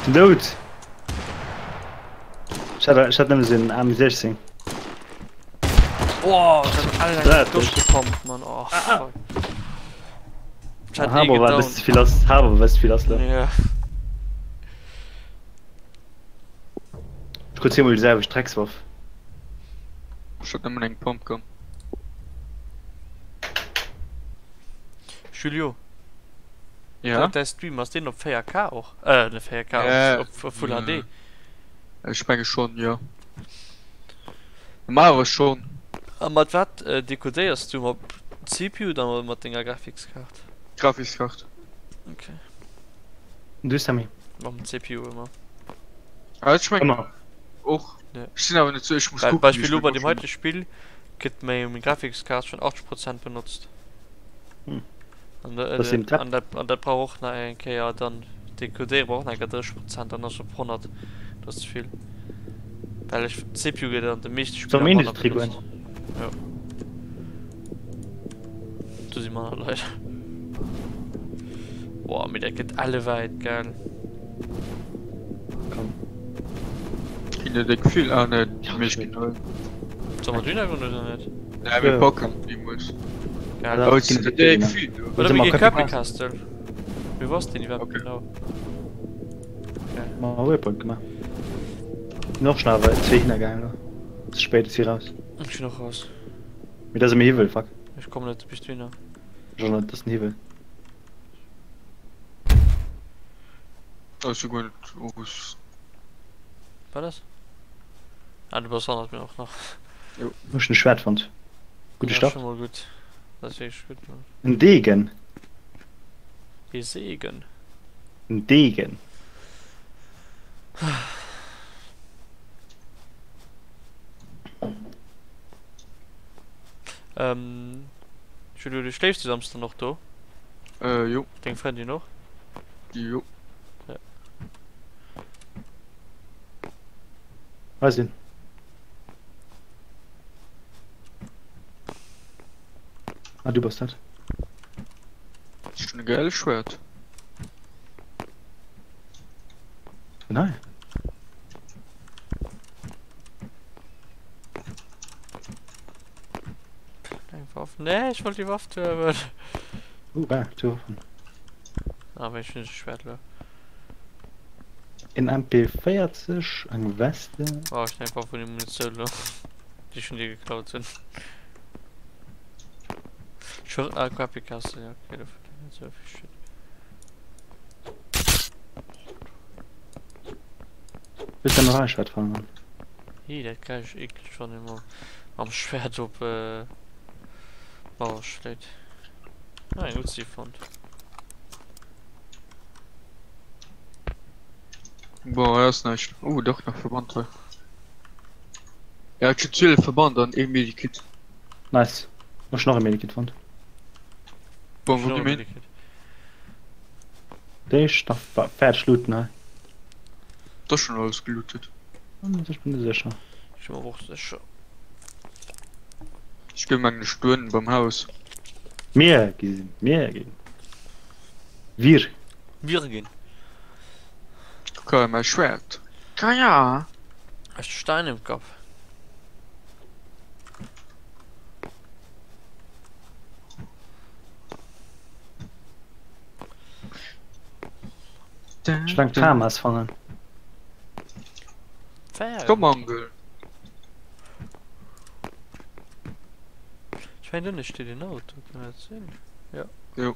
Sinn dout! Ech hat, ech hat nëmme sinn AM16. Boah, ech hat alle eng 30. durchgepumpt, Mann. Oh, fuck. Ich hat eh Harbor war e bëssen gedownt. ze vill lass. Harbor war e bëssen ze vill lass, lo. Ja. Ech krut zweemol déi selwecht Dreckswaff. Ech hat nëmmen eng Pumpgun. Julio, Ja? däi Stream, ass deen op 4K och? Äh, net 4K, Ja. op, op Full HD? Ech menge schonn, jo. Normalerweis schonn. A mat wat dekodéiers du? Mat CPU oder mat denger Grafikskaart? Grafikskaart. Okay. An du Sammy? Mam CPU ëmmer. Ah, ech mengen Ëmmer. och. Ja. Ech sinn awer net sou, ech muss Well kucken. Beispill elo bei deem heite Spill gëtt meng meng Grafikskaart schonn 80 Prozent benotzt. Hm. An Das ass eben an dat an dat brauch och nach eng Kéier dann dekodéiere brauch och nach eng Kéier 30 Prozent, dann ass op 100. Dat ass ze vill. Well ech d'CPU gëtt an de meeschte Soll Spiller mir manner Industrie goen? benotzt. Jo. Do si manner Leit. Boah, mee dat gëtt elle wäit, gell? Komm. Ginn der déck vill? Ah ne, déi meescht ginn hei. Soll mer dohinner goen oder net? Nee, mir packen déi mues. Gell? Oh, et sinn der déck vill do. Oder mir Soll mer gi Copy Copy Castle? Castle. Mee wou ass deen iwwerhaapt Okay. genau? Okay. Ma Waypoint gemaach. Sinn och schon awer zwee hinnergaangen elo. Ze spéit, ech si raus. Ech sinn och raus. Mee dat ass em Hiwwel, fuck. Ech kommen net bis dohinner. Ech och net, dat ass en Hiwwel. Oh, ech hu guer net oh. Wat ass? Ah, du bass hannert mir och nach. Jo. Hu schon e Schwert fonnt. Gudde Ja, Start. schon mol gutt. Dat ass wierklech gutt, Mann. En Degen. Ee Segen. En Degen. Ähm, Julio, du schléifs de Samsden och do? Äh, jo. Deng Frëndin och? Jo. Ja. Hei sinn. Ah, du bass dat. Ech hunn e gäile Schwert. Vun hei? Eng Waff. Nee, ech wollt déi Waff huelen. Oh, geil, zwou Waffen. Ah, mee ech hunn e Schwert elo. En MP40, eng Weste. Oh, ech hunn eng Waff ohne Munitioun elo. Déi ech vun dir geklaut hunn. Scho, ah, Crappy Castle, ja, okay, do fënnt een net esou vill Shit. Wëlls de nach e Schwert fannen? Hi, dat gleich eekleg wann ee mam, mam Schwert op äh, Mauer schléit. Ah, eng Uzi fonnt. Bon, hei ass näischt. Oh, dach nach Verband hei. Ja, ech hunn 12 Verband an ee Medikit. Nice. Ech nach e Medikit fonnt. Bon, wou gi mir hin? Déi ech nach fäerdeg looten hei. Dat ass schon alles gelootet. Ech bin net sécher. Ech bin mer och sécher. Ech ginn mengen ech duerno beim Haus. Mir ginn, mir ginn. Wir. Wir ginn. Kuck hei mäi Schwert. Kaja! Hast du Stein im Kopf? Ech will eng Famas fannen. Komm Angel. Ech mengen dënne steet een Auto, kann dat sinn? Jo. Jo.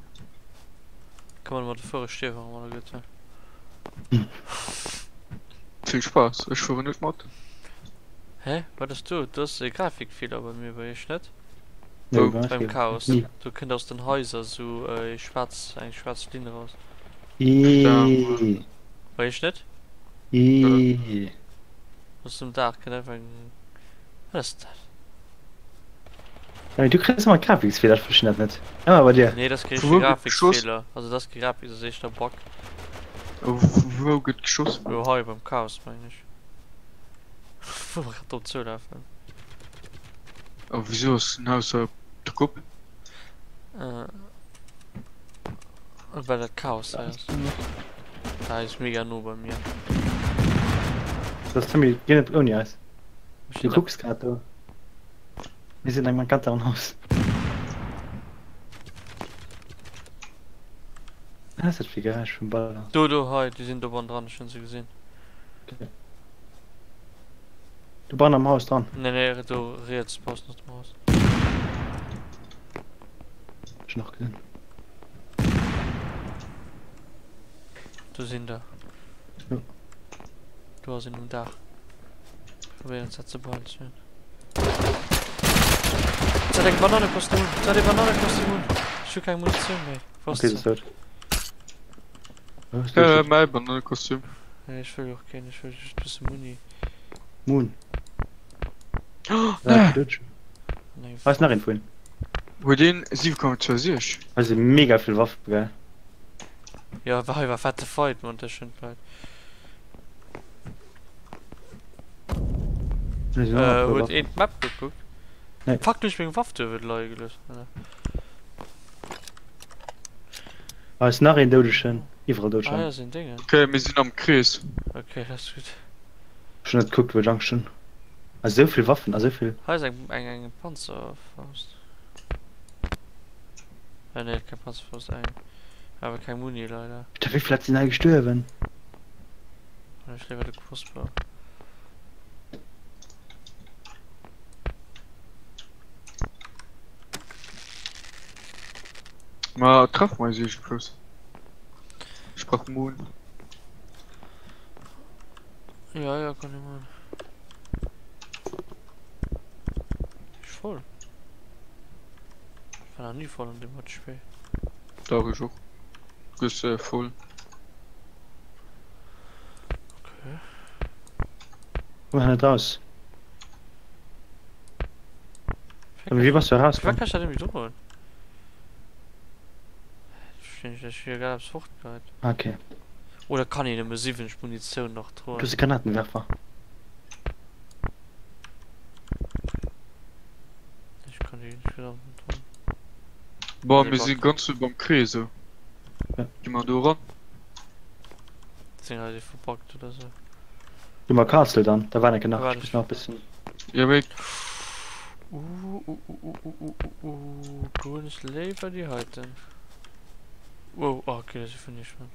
Kann man mat fuere stierwen wann man gutt. Vill Spaass, ech fueren net mat. Hä? Wat ass do? Do ass e Grafikfeeler bei mir, bei iech net? Nee, Wou? bei Beim Chaos. Nie. Do kënnt aus den Haiser sou e schwaarz, eng schwaarz Linn raus. Eeeee. Bei iech net? Eeeee. Aus dem Daach kënnt einfach eng. Wat ass dat? Ja, du kriss ëmmer Grafiksfeeler, ech verstinn dat net. Ëmmer bei dir. Nee, dat ass kee Vu wou gëtt geschoss? Grafikfeeler. Also dat ass kee Grafik, dat ass éischter Bug. Vu wou gëtt geschoss? Jo, hei beim Chaos mengen ech. Wou mer grad drop zoulafen. A wisou ass den Haus hei op der Kopp? Äh, well dat Chaos hei ass. Da ass mega no bei mir. Das ass zimmlech, ginn net ouni eis. Ech Du sinn kucks grad do. Mir sinn engem ganz anderen Haus. Was ass dat fir Geräisch vum Baller? Do, do, hei, déi sinn do bannendran, ech hunn se gesinn. Okay. Du bannen am Haus dran? Nee, nee, do riets baussent aus dem Haus. Ech nach gesinn. Do sinn der. Jo. Do ass een um Daach. Probéieren ze balancéieren. Se hat eng Bananekostüm un. Se hat e Bananekostüm un. Ech hu keng Munitioun méi. Wou ass Okay, se? dat ass Äh, dout. mäi Bananekostüm. Nee, ech wëll och keen. Ech wëll just bësse Muni. Moon. Oh, Ja, nee! dout. Nee, Hei ass nach een vun. Huet een 7,26? Hei si mega vill Waffen, gell? Ja, hei war fette Fight, man, tëschent Leit. Huet een d'Map gekuckt? Nee. Fuck, du hues meng Waff duerwe leie gelooss. Hei ass nach een Doudegen. Iwwerall Doudeger. Ah, hei ass een Déngen. Okay, mir sinn am Krees. Okay, dat ass gutt. Ech hunn net gekuckt, wou ech Angscht hunn. Ah, esou vill Waffen a sou vill. Hei ass eng, eng, eng Panzerfaust. Ah nee, keng Panzerfaust, eng. Awer keng Muni leider. Alter, wéi vill Leit sinn hei gestuerwen? Ech léiwer de Crossbow. Ma treff mer eis iergendwous. Ech brauch Moon. Ja, ja, kann ich machen. Ist voll. Ich war noch nie voll an dem Spiel. Doch, ich och. Du bist äh, voll. Okay. Komm net raus. Aber wie bass du raus? Wat kann ich da denn drohen? Versteh ich, ich egal ob's fortgeht. Okay. Oder kann ich nëmme 70 Munition nach drohen? Du hast Granatenwerfer. Ich kann die insgesamt nicht drohen. Boah, mir sinn ganz so beim Krees. Ja. Gi mer do ran. Sinn hei verpackt oder so. Du mal Castle dann, da war nach Warte. ich noch ein bisschen. Ja, mee Uh, uh, uh, uh, uh, uh, uh, uh. Grünes Lever die heiten. Wow, oh, okay, das finde ich schon.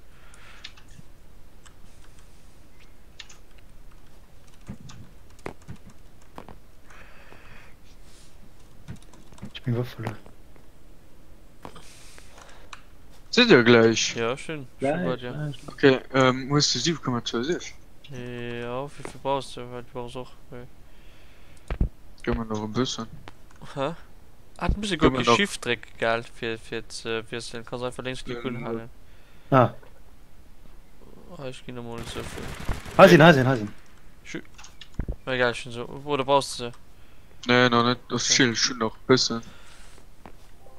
Ich bin Waffe. Sidd der gläich? Ja, schön. Schön bei dir. Okay, ähm, hues de 7,26? Ja, wie viel brauchst du? Weil du brauchst auch. Weil... Gëmm mer nach e bëssen. Hä? Ah, du musst ja guer Gëmm mer kee nach. Shift drécken, gell, fir, fir ze wiesselen. Kanns einfach Lénksklick Ähm, unhalen. Ah, Ah, ech ginn der mol esou vill. hei sinn, hei sinn, hei sinn. Egal, ech hunn se. Oder brauchs de se? Nee, nach net. Ass Okay. chill, ech hunn nach e bëssen.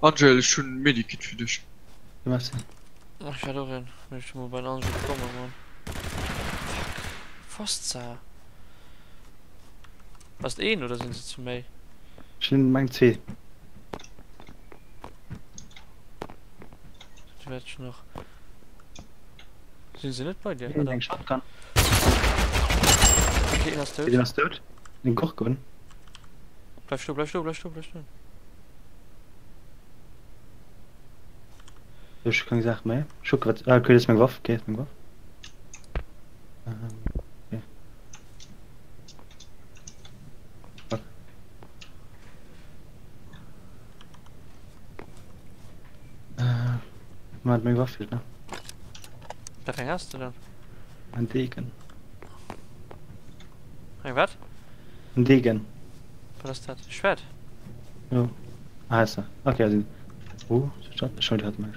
Angel, ech hunn e Medikit fir dech. Du machst den. Ech hat och een. Mee ech hu mol bei den Angel bekommen, Mann. Fuck. Fosza. Ass et een oder sinn se zu méi? Ech hunn meng zwee. Du wäert schon nach. Sinn se net bei dir? Eng eng Shotgun. Okay, een ass Den dout. ass dout. Den Gorgon. Bleif stoen, bleif stoen, bleif stoen, bleif stoen. Ech hu keng Saach méi. Ech kucke wat. Ah, okay, dat ass meng Waff. Okay, dat ass meng Waff. Ähm, okay. Fuck. Äh, Moment, meng Waff feelt nach. Wat eng has de dann? Ein Degen. Eng wat? Ein Degen. Wat ass dat? Schwert? Jo. Ah, ist er. Okay, also. Oh, schon hat man.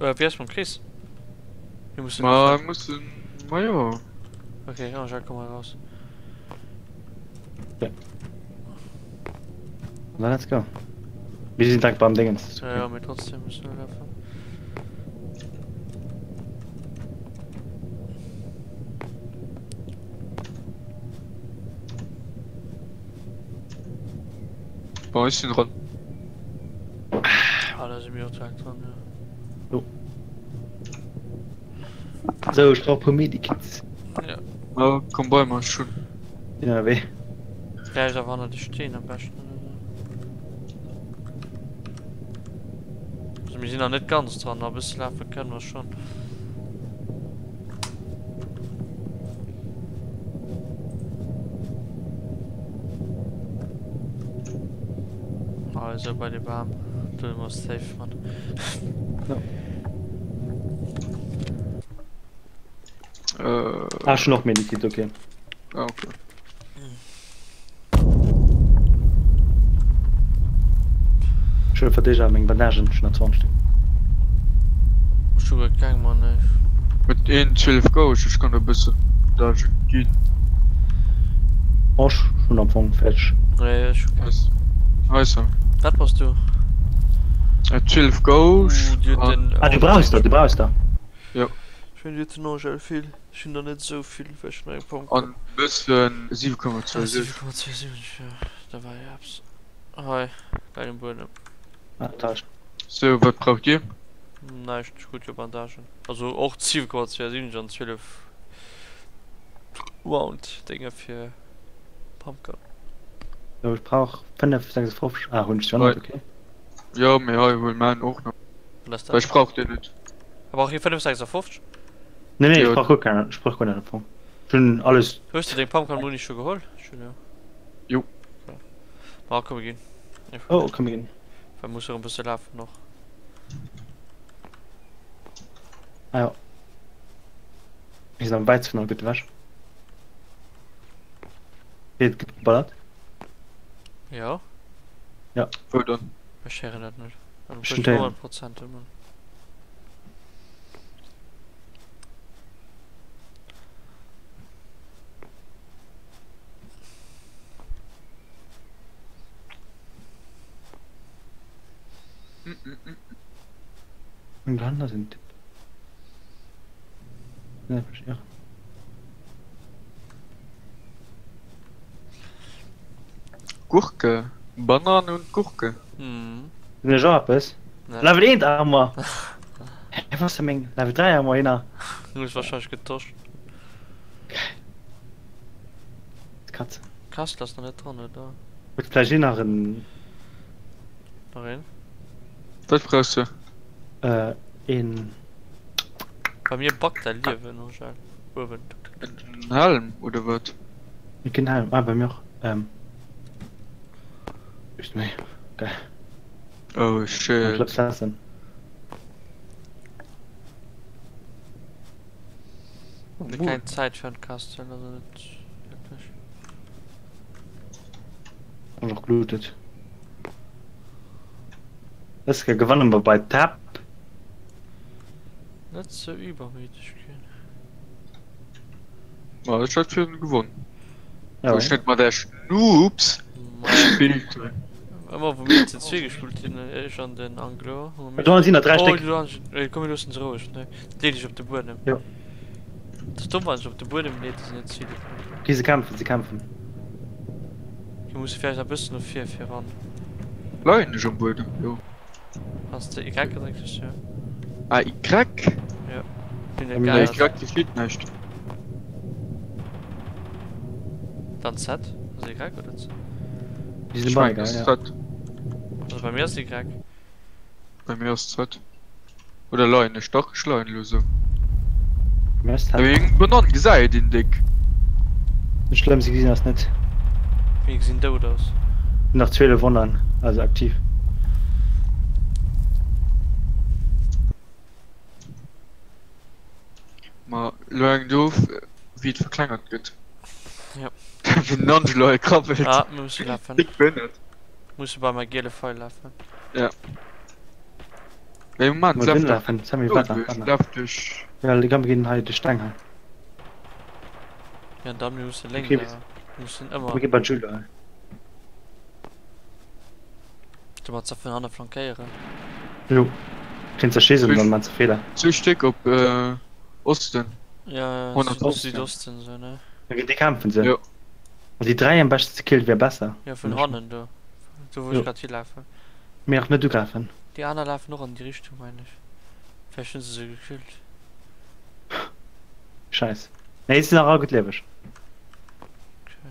Äh, wie ass mam Chris? Mir mussen Ma mussen. Ma jo. Okay, Angel, komm mal raus. Ja. Na, let's go. Wir sind direkt beim Dingens. Ja, ja, mee trotzdem müssen wir laufen. Bon, ech sinn dran. Ah, da si mir och direkt dran, ja. Jo. Sou, ech brauch e puer Medikits. Ja. Ma komm bei mer, ech hunn. Sinn ënnerwee. Vläicht awer hanner de Steen am beschten oder sou. Also mir sinn nach net ganz dran, a bësse lafe kënnen mer schonn. Also bei de Bam, do si mer safe, Mann. Ja. Äh. Ah, ech hunn och Medikit, okay. Ah, okay. Ech huele fir d'éischt awer meng Bandagen, ech hunn nach 20 Stéck. Ech hu grad keng mann, ey. Huet een 12 Gauche, ech kann der e bëssen Bandagen ginn. Oh, ech hunn am Fong fäerdeg. Nee, ech hu keng. Hei se. Wat bass du? 12 Gauche. Uh, déi huet den. Ah, du brauchs der, du brauchs der. Jo. mengen, déi huet den Angel vill. Ech hunn der net esou vill, well ech hunn nach eng Pumpgun. An bëssen 7,27. 7,27, jo, da war jo eppes. Hei, läit um Buedem. Ah, da. Sou, wat braucht dir? Näischt, ech krut jo Bandagen. Also och 7,27 an 12 Round Dénge fir Pumpgun. Sou, ech brauch 5,56. Ah, hunn ech jo net, okay. Jo, mee hei, huel mäin och nach. Wat ass dat? Well ech brauch deen net. A brauch hie 5,56? Nee, nee, ech brauch guer keng, ech brauch guer net am Fong. Ech hunn alles. Hues de deng Pumpgun Muni scho geholl, Julien? Jo. Ma komm mir ginn. Oh, komm mir ginn. Well muss erëm bësse lafen och. Ah jo. Mir sinn am wäitsten vun all gutt ewech. Hei et gëtt geballert. Jo. Ja. Wou dann? Ech héieren dat net. Ech hunn d'Héieren. 100% ëmmer. Und dann sind Ne, ja. Gurke. Banane und Gurke. Mhm. Hunn ech och eppes? Nee. Level 1 Armor! Hä, was denn meng Level 3 Armor hinner? Du hues wahrscheinlech getosch. Katze. Kastel ass nach net dran, oder? Huet vläicht een nach en. Nach een? Wat brauchs du? Äh, een. Bei mir backt däi Liewen, Angèle. Uewen. En Helm oder wat? Een Helm, ah, bei mir och. Ähm. Ist méi. Geil. Oh shit. Lass lassen. Mir keng Zäit fir an d'Kastel, also net wierklech. Hun och gelootet. Dës Kéier gewannen mer bei Tap. Net sou übermütig ginn. Ma ech hat virun gewonnen. Ja. Wou ech net mat Äech Noobs gespillt hunn. Ëmmer wou mir ze zwee gespillt hunn, ech an den Anglo, hu mir. Do sinn der 3 Oh, Stéck. du Angel, ey, komm mir loossen se roueg, ne? Lee dech op de Buedem. Jo. Dat ass domm, wann sech op de Buedem leet, déi sinn net zile kënnen. Okay, se kämpfen, se kämpfen. Mir musse vläicht nach e bëssen no vir fir ran. Leien ech am Buedem? Jo. Wanns de Y gedréckt hues, jo. Ah, Y? Jo. Hunn net Nee, geännert. Y geschitt näischt. Dann Z? Ass Y oder Z? Déi sinn Ech beide mengen, geil, ass ja. Z. Also bei mir ass Y. Bei mir ass Z. Oder leien ech? Dach, ech leien elo sou. Bei mir ass Z. Wéi eng Banann gesäit een déck. Net schlëmm, se gesinn eis net. Mir gesinn dout aus. Sinn nach 12 online, also aktiv. Ma elo hänkt et of wéi et verklengert gëtt. Ja. Wéi den Angelo hei krabbelt. Ah, mir musse lafen. Déck behënnert. Musse bei mei giele Feil lafen. Ja. Wéi Moment, Mal laf drin dach lafen, Sammy, do warte, duerch, warte. laf duerch. Ja, komm, wir gehen hei de Steng hei. Ja, dann mir musse lénks Okay, awer. Mir mussen ëmmer. Wir gehen bei Jules hei. Du mat ze vun hanne flankéieren. Jo. Keen zerschiessen und dann machst du Fehler. Zwee Stéck op äh, Osten. Ja, 100 Südosten, so, ne? Ja, déi kämpfen se. Jo. Also déi 3 am beschten ze killen wär besser. Ja, vun hannen do. Do wou ech grad hilafen. Mee nach net ugräifen. Déi aner lafen och an déi Richtung, mengen ech. Vläicht hunn se se gekillt. Scheiss. Nee, si sinn nach all gutt lieweg. Okay.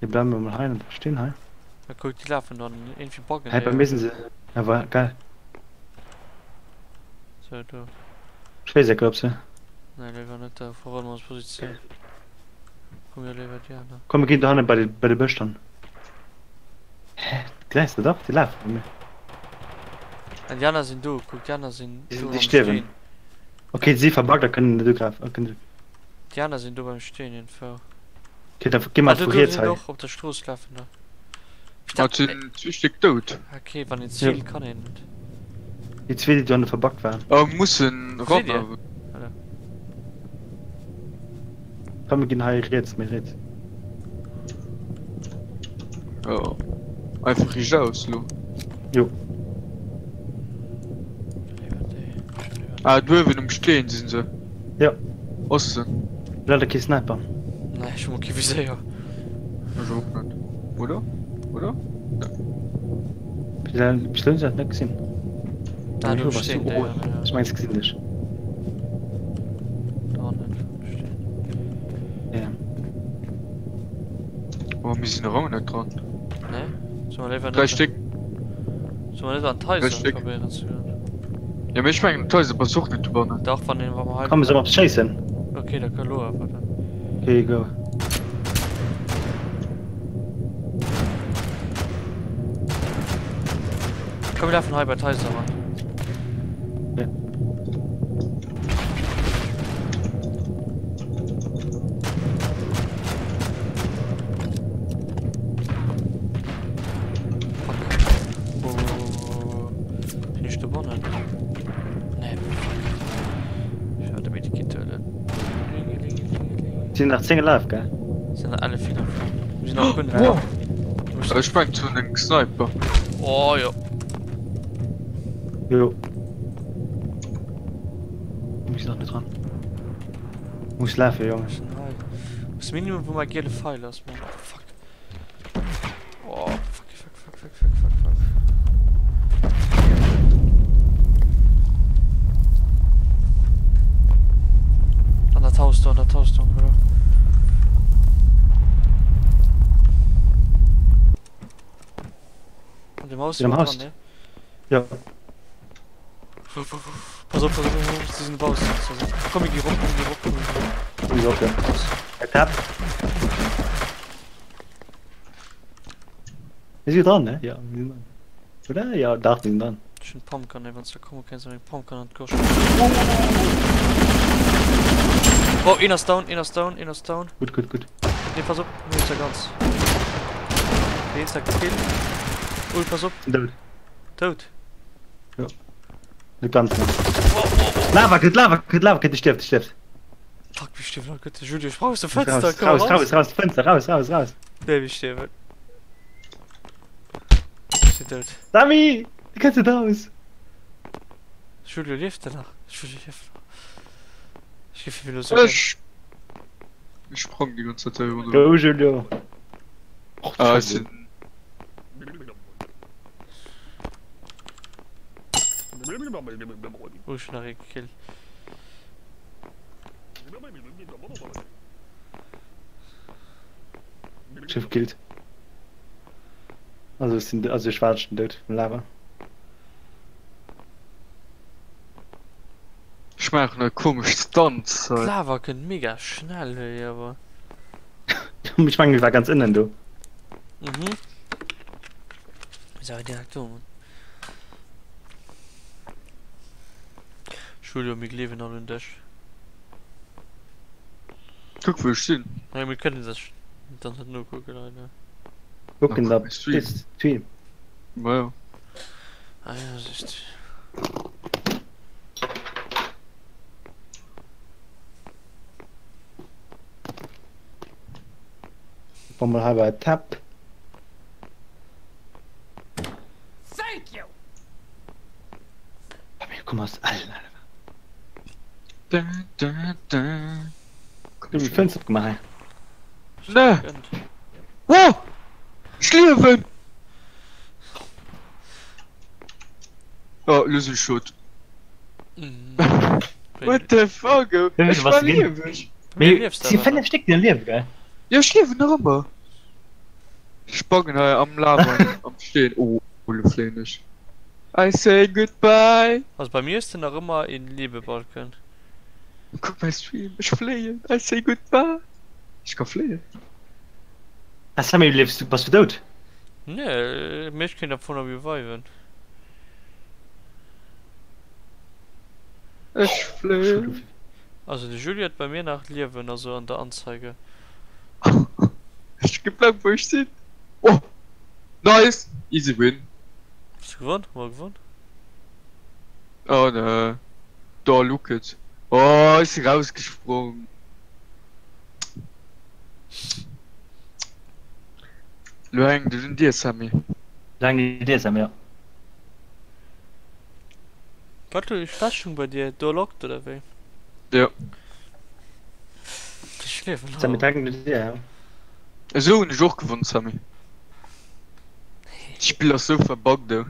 Mir bleiwen mol hei an stinn hei. Ja, kuck, déi lafen do an iergendwéi baggen Hä, bei déi. mir sinn se. Ja, war geil. So, do. Ech weess net, ob se. Nee, léiwer net, da verroden mer ons Positioun. Komm jo léiwer déi aner. Komm, mir ginn dohanne bei de, bei de Bësch dann. Hä? Gesäis de dach, déi lafen bei mir. An déi aner sinn do, kuck, déi aner sinn Déi do sinn, déi am stierwen. Steen. Okay, déi si verbuggt a kënnen net ugräifen, a kënnen. Déi aner sinn do beim Steen iergendwou. Okay, da gi Ah, mer do, vu do riets sinn hei. och op der Strooss lafen der. Ma et sinn zwee Stéck dout. Okay, wann een Jo. zielt, kann een net. Déi zwee, déi dohanne verbuggt waren. A mussen Wou ran sidd Dir? awer. Ah, da. Komm, mir ginn hei riets, méi riets. Jo. Einfach riichtaus lo. Jo. Léiwer déi. Léiwer déi. Ah, do uewen um Steen sinn se. Jo. Osten. Leider kee Sniper. Nee, ech hu mol kee Viséier. Ech och net. Oder? Oder? Bis elo hunn ech dat net gesinn. Ah, do um Steen, déi, ja. Ech mengen, se gesinn dech. Do hannen um Steen. Ja. Oh, mir sinn erëm net dran. Nee? Soll mer léiwer net. 3 Stéck. Soll mer net an d'Haiser probéieren ze goen? Ja, mee ech mengen d'Haiser pass och net dobannen. Dach, wann een, wa mer hei. Komm, soll mer op schéissen? Ok, da ka lo awer dann. Ok, go. Komm, mir lafen hei bei d'Haiser eran. Ja. Sinn ech dobannen? Nee, fuck. Ech war de Medikit huelen. Sinn nach 10 alive, gell? Sinn nach alle vill am Fong. Mir sinn nach guer net. Wow. Ech mengen zu engem Sniper. Oh jo. Jo. Mir sinn nach net dran. Muss lafen, Jongen. Muss Minimum wou mei giele Feil ass, Mann. Oh fuck. Oh fuck, fuck, fuck, fuck, fuck, fuck, fuck. An dat Haus do, an dat Haus do, oder? An dem Haus Am dran, Haus? ne? Ja. Pass op, pass op, pass op, sie sind raus. Komm, wir gehen rum, komm, wir gehen rum, komm, wir gehen rum. Komm, op, ja. Er tappt. Wir sind dran, ne? Ja, wir sind dran. Oder? Ja, dach, wir sind dran. Ech hunn Pumpgun, ey, wanns du komme kenns, eng Pumpgun an d'Gosch. Oh, een ass down, een ass down, een ass down. Gutt, gutt, gutt. Nee, pass op, mir hunn se ganz. Deen ist da gekillt. Ui, pass op. Dout. Dout. Jo. Net ganz, ne. Lava kënnt, Lava kënnt, Lava kënnt, de stierft, de stierft. Fuck, mir stierwen all gutt. Julio, ech brauch aus dem Fënster, Raus, komm raus, raus. raus, raus, Fënster, raus, raus, raus. Nee, mir stierwen. Ech sinn dout. Samy, du kënns net raus. Julio, lieft de nach? Julio lieft nach. Ech géif him elo soen. Ech. Ech sprang déi ganz Zäit hei ronderëm. Go, Julio. Och, Ah, ech sinn. Oh, ech hunn nach ee gekillt. Ech gouf gekillt. Also ech sinn, also ech war schon dout vum Lava. Ech maachen e komesch Stunts hei. D'Lava kënnt mega schnell hei awer. Ech mengen ech war ganz ënnen do. Mhm. Ist awer direkt do, Mann. Julio, mir gleewen all un dech. Kuck wou ech sinn. Nee, mir kënnen sech dann net nokucken hei, ne? Kucken Na, da kuck mäi Stream. Stream. Ma jo. Ah ja, siehst. Komm mal hei bei Tab. Thank you! Komm aus allen Da, da, da. Komm, die Fenster gemacht hei. Ne! Oh! Ech liewen! Oh, lo sinn ech dout. What the fuck? Ech war lieweg! Mee si 5 Stéck déi liewen, gell? Jo, ech liewen nach ëmmer. Ech sprangen hei am Lava am Steen. Oh, lo fléien ech. I say goodbye. Also bei mir hues de nach ëmmer een Liebebalken. Kuck mäi Stream, ech fléien. I say goodbye. Ech ka fléien. Ah Sammy, liefs du, bass du dout? Nee, mee ech kéint am Fong nach reviven. Ech fléien. Also de Juli huet bei mir nach Liewen, also an der Anzeige. Ech gebleift wou ech sinn. Oh! Nice! Easy win. Hues du gewonn? Hu mer gewonn? Oh ne. Da look it. Oh ech si rausgesprong. Lo hänkt et un dir Sammy. Lo hänkt et un dir Sammy, jo. Wat huet Schwächung bei dir? Do lockt oder wéi? Jo. Ech liewen Sammy, nach. danken du dir, ja. Esou hunn ech och gewonn, Sammy. D'Spill ass sou verbuggt, oh.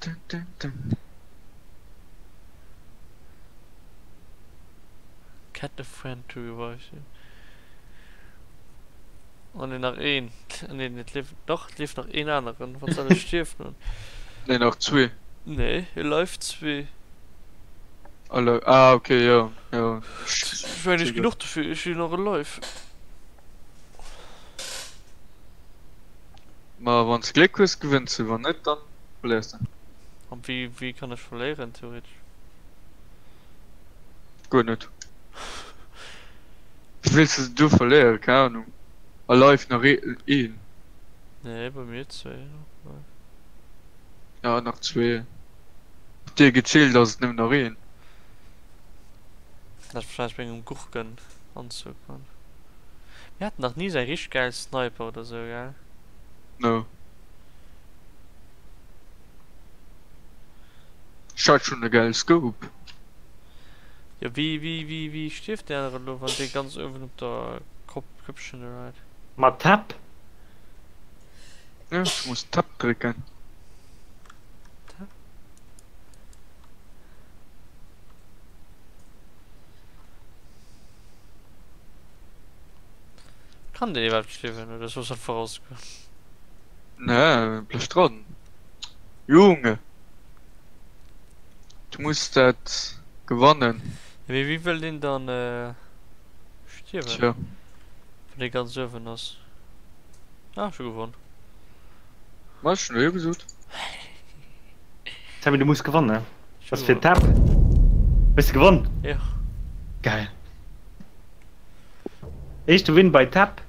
Dun, dun, dun. Get a friend to revive you. Oh nee, nach een. Nee, et lieft, dach, et lieft nach een aneren, wann se alle stierwen hunn. Nee, nach zwee. Nee, alive zwee. Alle, ah, okay, jo, jo. Ech war nicht genuch dofir, ech sinn nach alive. Ma wann s Gléck hues, gewënns du, wann net, dann verléiers de. An wéi, wéi kann ech verléieren, theoretesch? Guer net. Wéi wéills de do verléieren? Keng Ahnung. Alive nach een. Nee, bei mir zwee. Ja, nach zwee. Op dir gezielt ass et nëmmen nach een. Dat wahrscheinlech bei engem Gurkenanzug, Mann. Mir haten nach ni esou eng richteg gäil Sniper oder sou, gell? No. Ech hat schon e gäile Scope. Jo wéi wéi wéi wéi stierft deen aneren elo wann dee ganz uewen op der Kopp Köppchen do läit? Mat Tab. Jo ech muss Tab drécken. Tab. Kann deen iwwerhaapt stierwen oder soss einfach rausgoen? Nee bleift dran Junge. Du muss dat gewannen. Ja, mee wéi wëll deen dann stierwen? Tja. Wann dee ganz uewen ass. Ah, ech hu gewonn. Ma ech hunn jo gesot. Sammy, du muss gewannen. Ech hu Was fir gewonn. Tab? Hues de gewonn? Jo. Geil. Éischte Win bei Tab.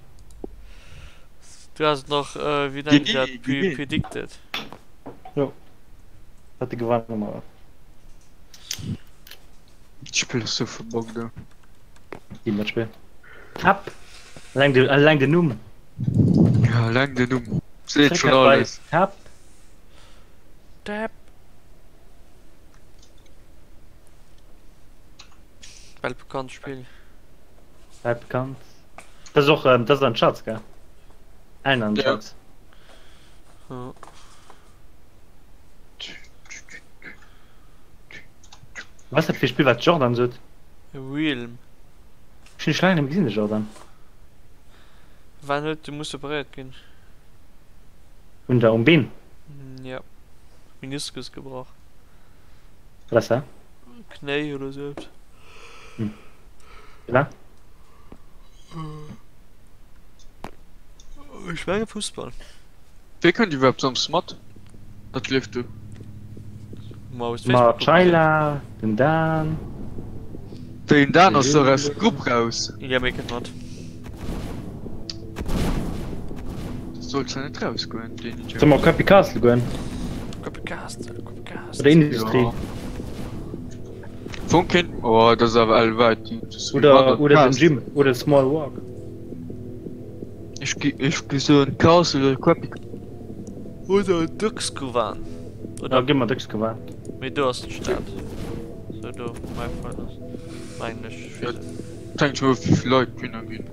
Du has et nach, wéi nennen se dat, predicted. Jo. Hat de gewannen mar. D'Spill ass sou verbuggt ey. Ginn dat Spill. Tab. Alleng de, alleng den Numm. Ja, alleng den Numm seet schon alles. Tab. Tab. Weltbekannt Spill. Weltbekannt. Dat ass och, dat ass an Charts, gell? Ellen an Ja. Charts. Ja. Was ass dat fir e Spill, wat Jordan sot? Realm. Ech hunn dech laang net méi gesinn, de Jordan. Wann huet de muss operéiert ginn? Un der, um Been? Ja. Meniskus gebrach. Wat ass dat? Knéi oder sou eppes. Hm. Wat? Ech menge Fussball. Wee kënnt iwwerhaapt Samsdes mat? Wat lieft do? Ma hues Ma d'Facebook-Grupp gesinn? d'Sheila, den Dan. Den Dan ass dach aus dem Grupp raus. Ja, mee kënnt mat. Sollt jo net rausgoen, deen Idiot. Solle mer op Crappy Castle goen? Crappy Castle, Crappy Castle. Oder Industrie? Ja. Wou kéint. Oh, dat ass awer ell wäit. Oder, oder den Gym, oder Small Walk. Ech gi, ech gi soen Castle oder Crappy. Oder Duxkuwan. Oder ja, gi mer Duxkuwan. Mee do ass d'Stad. Sou do, wou mäi Frënd ass. Mengen ech. Ja, hänkt schon of wéivill Leit dohinner ginn.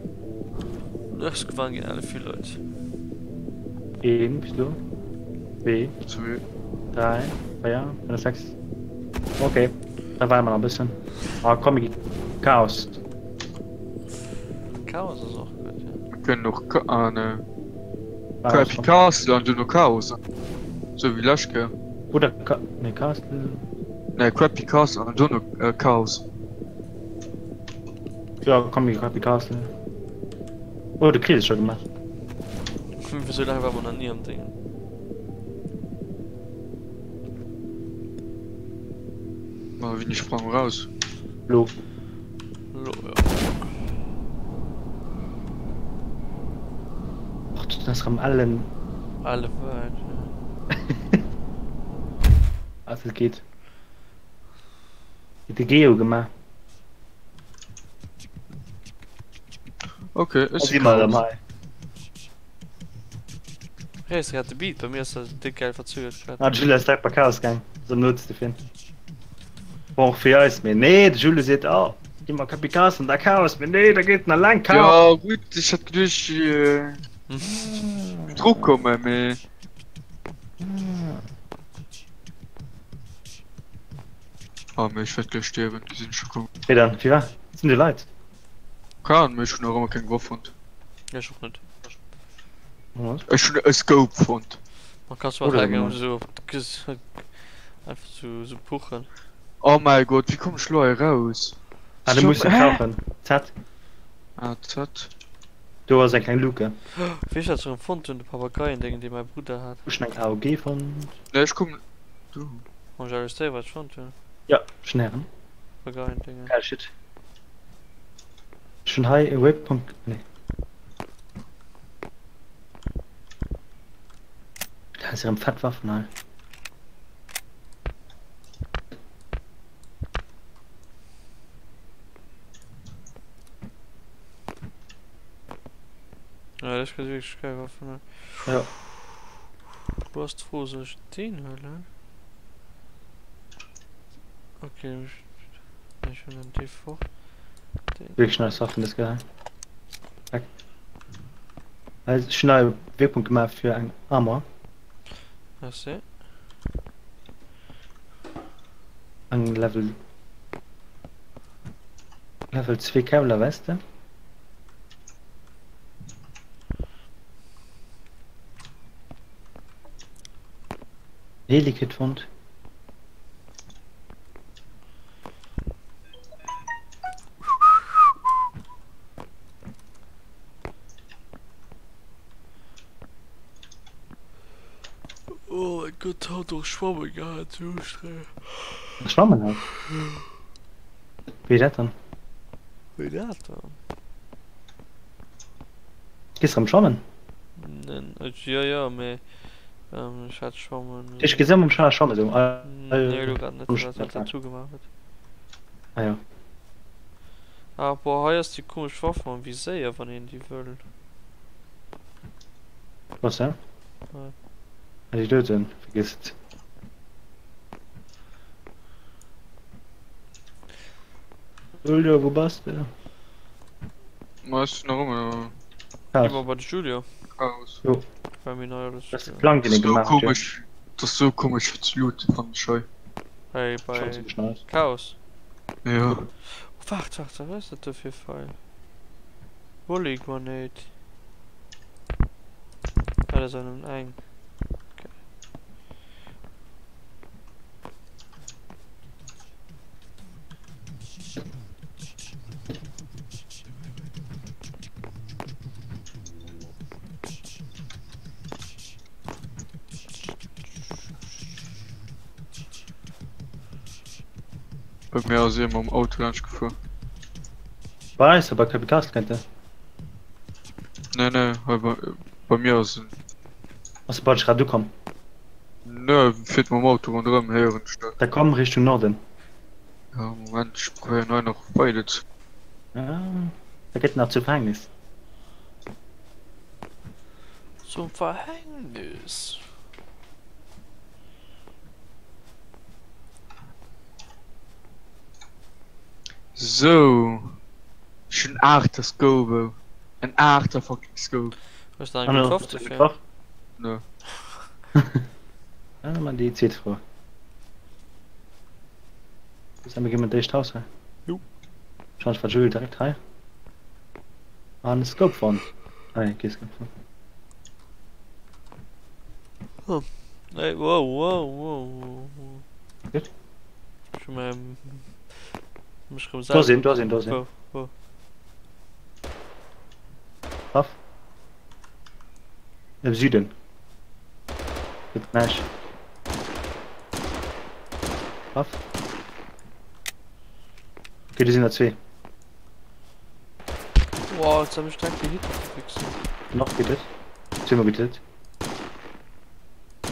Duxkuwan ginn elle vill Leit. Een bis lo. Zwee. Zwee. Dräi, véier, fënnef, sechs. Okay, da waarde mer nach e bëssen. Ah komm, mir gi Chaos. Chaos ass och gutt, jo. Mir kënnen och Ka ah ne. Crappy Castle an duerno Chaos. Sou wéi lescht Kéier. Oder Ka ne Castle. Ne Crappy Castle an duerno Chaos. Jo komm mir gi Crappy Castle. Oh de Chris ass scho gemaach. Sou laang war mer nach ni am Déngen. Ma wéini sprang raus? Lo. Lo, ja. Och dat ass rem ellen. Elle wäit, ja. Also et geet. Huet de Geo gemaach. Okay, ech Si si mer erëm raus. hei. Héiers de grad de Beat? Bei mir ass dat déck gäil verzögert grad. Ah, de Jules ass direkt bei Chaos gaang, ass am nootste fir hien. Bon, och fir eis, mee nee, de Jules seet, oh, gi mer Kapikass an da Chaos, mee nee, da geet en alleng Chaos. Ja gutt, ech hat geduecht, ech dru komme, mee. Ah, mee ech wäert gläich stierwen, gesinn ech scho kommen. Wéi dann? Wéi war? Sinn do Leit? Keng Ahnung, mee ech hunn nach ëmmer keng Waff fonnt. Ech och net. Ech hunn e Scope fonnt. Man kannst du einfach so einfach so so puchen. Oh mäi Gott, wéi komm ech lo hei raus? Ah, du muss krauchen. Z. Ah, Z. Do ass eng kleng Luke. Wéi ech dat erëm fonnt hunn, de Papageiendéngen dee mäi Brudder hat. Ech hunn eng AOG fonnt. Nee, ech kommen do. Hunn ech alles déi wat ech fonnt hunn. Ja, ech hunn ären. Papageiendéngen. Geil Shit. Ech hunn hei e Waypoint, nee. Da ass erëm fett Waffen hei. Ja, das gëtt wierklech geil Waffen hei. Ja. Wo ass d'Fro, soll ech deen huelen? Okay, ech huelen dee fort. Wierklech nice Waffen, das gell. Zack. Also, ech hunn hei e Wegpunkt gemaach fir eng Armor. Merci. Eng Level Level 2 Kevlar Weste. Helikit fonnt. Oh mein Gott, haut och schwammen gehat, sou ustrengend. Schwammen haut? Wéi dat dann? Wéi dat dann? Gees rem schwammen? Nen, jo jo, mee ech hat schwammen. Ech gesi mam Schar schwammen sou. Nee, elo grad net, well dat dat zugemaach huet. Ah jo. Ah boah, hei ass déi komesch Waff mam Viséier, wann een déi wëll. Was hè? Hei. Ah, déi doten, vergiss et. Julio, wou bass de? Ma ech sinn nach ëmmer Gi mer bei de Julio. Chaos. Jo. Well mir nei alles. Dat ass de Plang, deen ee gemaach huet, jo. Komesch, dat ass sou komesch fir ze looten, fannen ech hei. Hei bei Chaos. Jo. Oh, waart, waart, wat ass dat do fir e Feil? Volley Grenade. Ah, dat ass awer nëmmen eng. Okay. Bei mir ass ee mam Auto laanscht gefuer. Bei eis, bei Capital kennt der. Nee, nee, hei bei, bei mir ass en. Ass bei dech grad ukomm? Ne, fiert mam Auto ronderëm, héieren ech dat. Da komm Richtung Norden. Ja, Moment, ech probéieren hei nach weider ze. Ah, da gëtt nach zu Verhängnis. Zum Verhängnis. Sou, ech hunn 8er Scope, en 8er fucking Scope. Hues de eng gutt Waff dofir? Nö. Ah, man déi zweet Fro. Bis mir ginn an d'éischt Haus hei. Jo. Wahrscheinlech war Jules direkt hei. An Scope fonnt. Ah, nee, kee Scope fonnt. Oh. Hey, wow, wow, wow, wow. Gutt. Ech hu mech rëm Do sinn, do sinn, do sinn. Wou, wou? Waff. Im Süden. Gëtt näischt. Waff. Okay, do sinn der zwee. Wow, jetzt hab ich direkt gehittet, du Wichser. Noch gehittet. Zweimal gehittet.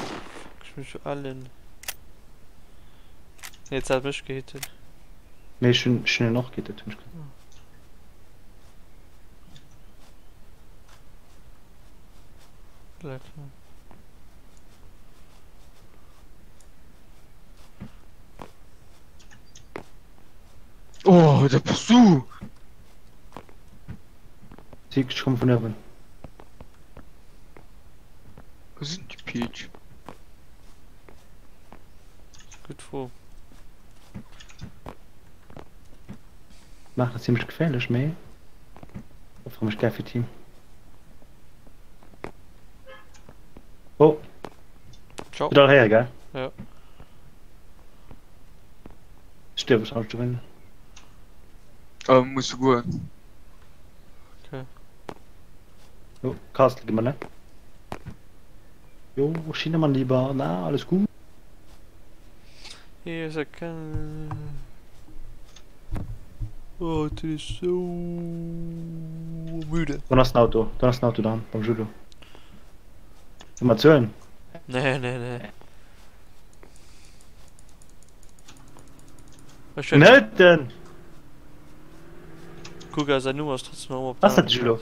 Fuck, ich mich allen. Nee, jetzt hat mich gehittet. Nee, ich hun, ich hun noch gehittet. Hun ich gesehen. Lecker. Oh, dat bass du! Sick, ech komm vun uewen. Wou sinn déi Peach? Gutt Fro. Maachen ass zimmlech geféierlech, mee opfere mech gär fir d'Team. Oh! Ciao. Hutt all héiere, gell? Ja. Ech stierf wahrscheinlech dowéinst. Oh, muss du goen. Okay. Jo, Castle gi mer, ne? Jo, China mein Lieber, na, alles gut? Hier ist erkennen. Oh, du bist so müde. Dann ass den Auto, dann ass den Auto da beim Julo. Soll mer zuelen? Nee, nee, nee. Ech Den hëlt den! Kuck, säin Numm ass trotzdem nach ëmmer op Ass dat de Julo?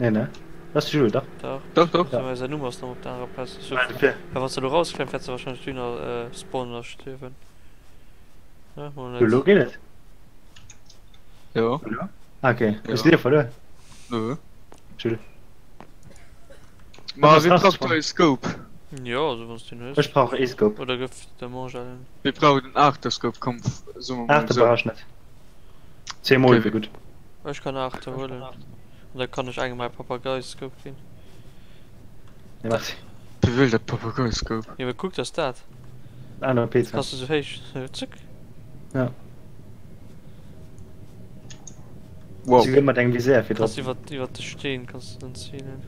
Nee, ne? Dat ass de Julo, dach. Dach. Dach, dach. Ja. Säin Numm ass nach op der anerer Plaz. So, Ah, dofir. well wann s de elo rausklemms, wäerts de wahrscheinlech dunner spawnen a stierwen. Ja, mol net. Julo, geet et? Jo. Julo? Ah, okay. Ja. Hues de Dir verluer? Nö. Jules. Ma ass wie das braucht von? da e Scope? Jo, also wann s du den hues. Ech brauch ee Scope. Oder gëff de Manche allen. Wie braucht en Aachter Scope? Komm, soe mer mol Aachter esou. brauch ech net. 10 mol Okay. wier gutt. Ech kann Aachter huelen. An da kann ech engem mäi Papagei-Scope ginn. Nee, merci. Wie wëll dat Papagei-Scope? Jo, mee kuck, dat ass dat. Aner PC. Kanns du sou héich, zück. Ja. Wow. Si mat engem Viséier fir drop. Kanns iwwer iwwer de Steen kanns du dann zielen.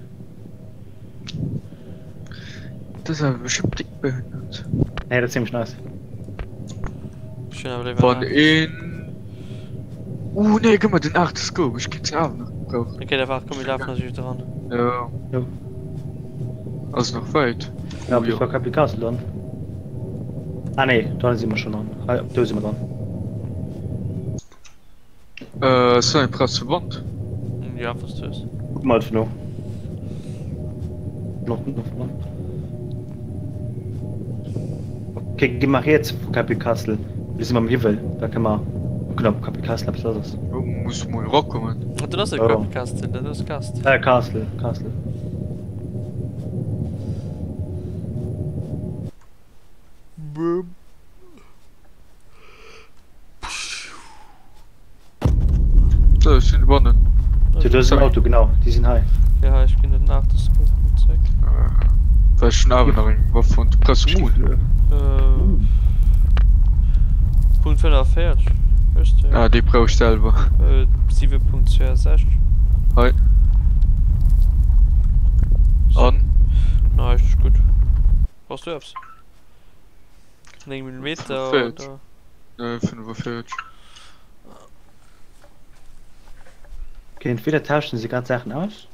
Dat ass awer bestëmmt déck behënnert. Nee, dat ass zimmlech nice. Ech hunn awer léiwer Wann en een. Uh nee, gëmm mer den 8 Scope, ech kéint se awer nach gebrauchen. Okay, da waart, komm mir lafen eis just eran. Jo. Jo. Ass nach wäit. Ja, Oh bis jo. bei Capi Castle dann. Ah nee, do si mer schon dran. Hei, do si mer dran. Äh, ass do eng Plaz verbannt? Ja, was du hues. Kuck mal vun do. Noch, noch verbannt. Okay, gi mar riets vu Capi Castle. Mir si mam Hiwwel, da kënne mer kucken ob Capi Castle eppes lass ass. Oh, muss mol erakommen. Dat ass net Oh. Capi Castle, dat ass Cast. Äh, Castle, Castle. Boom. So, ech sinn dobannen. So, do ass en Auto, genau, déi sinn hei. Ja, ech ginn den 8. Scope mat zréck. Well ech hunn awer nach eng Waff fonnt. Press Moon. Äh, Punkt 45. Hues de? Ah, déi brauch ech selwer. Äh, 7.62. Hei. An? Nein, ist gut. Brauchst du eppes? 9 Millimeter 45. oder? Äh, 45. Okay, entweder tauschen sie grad Saachen aus.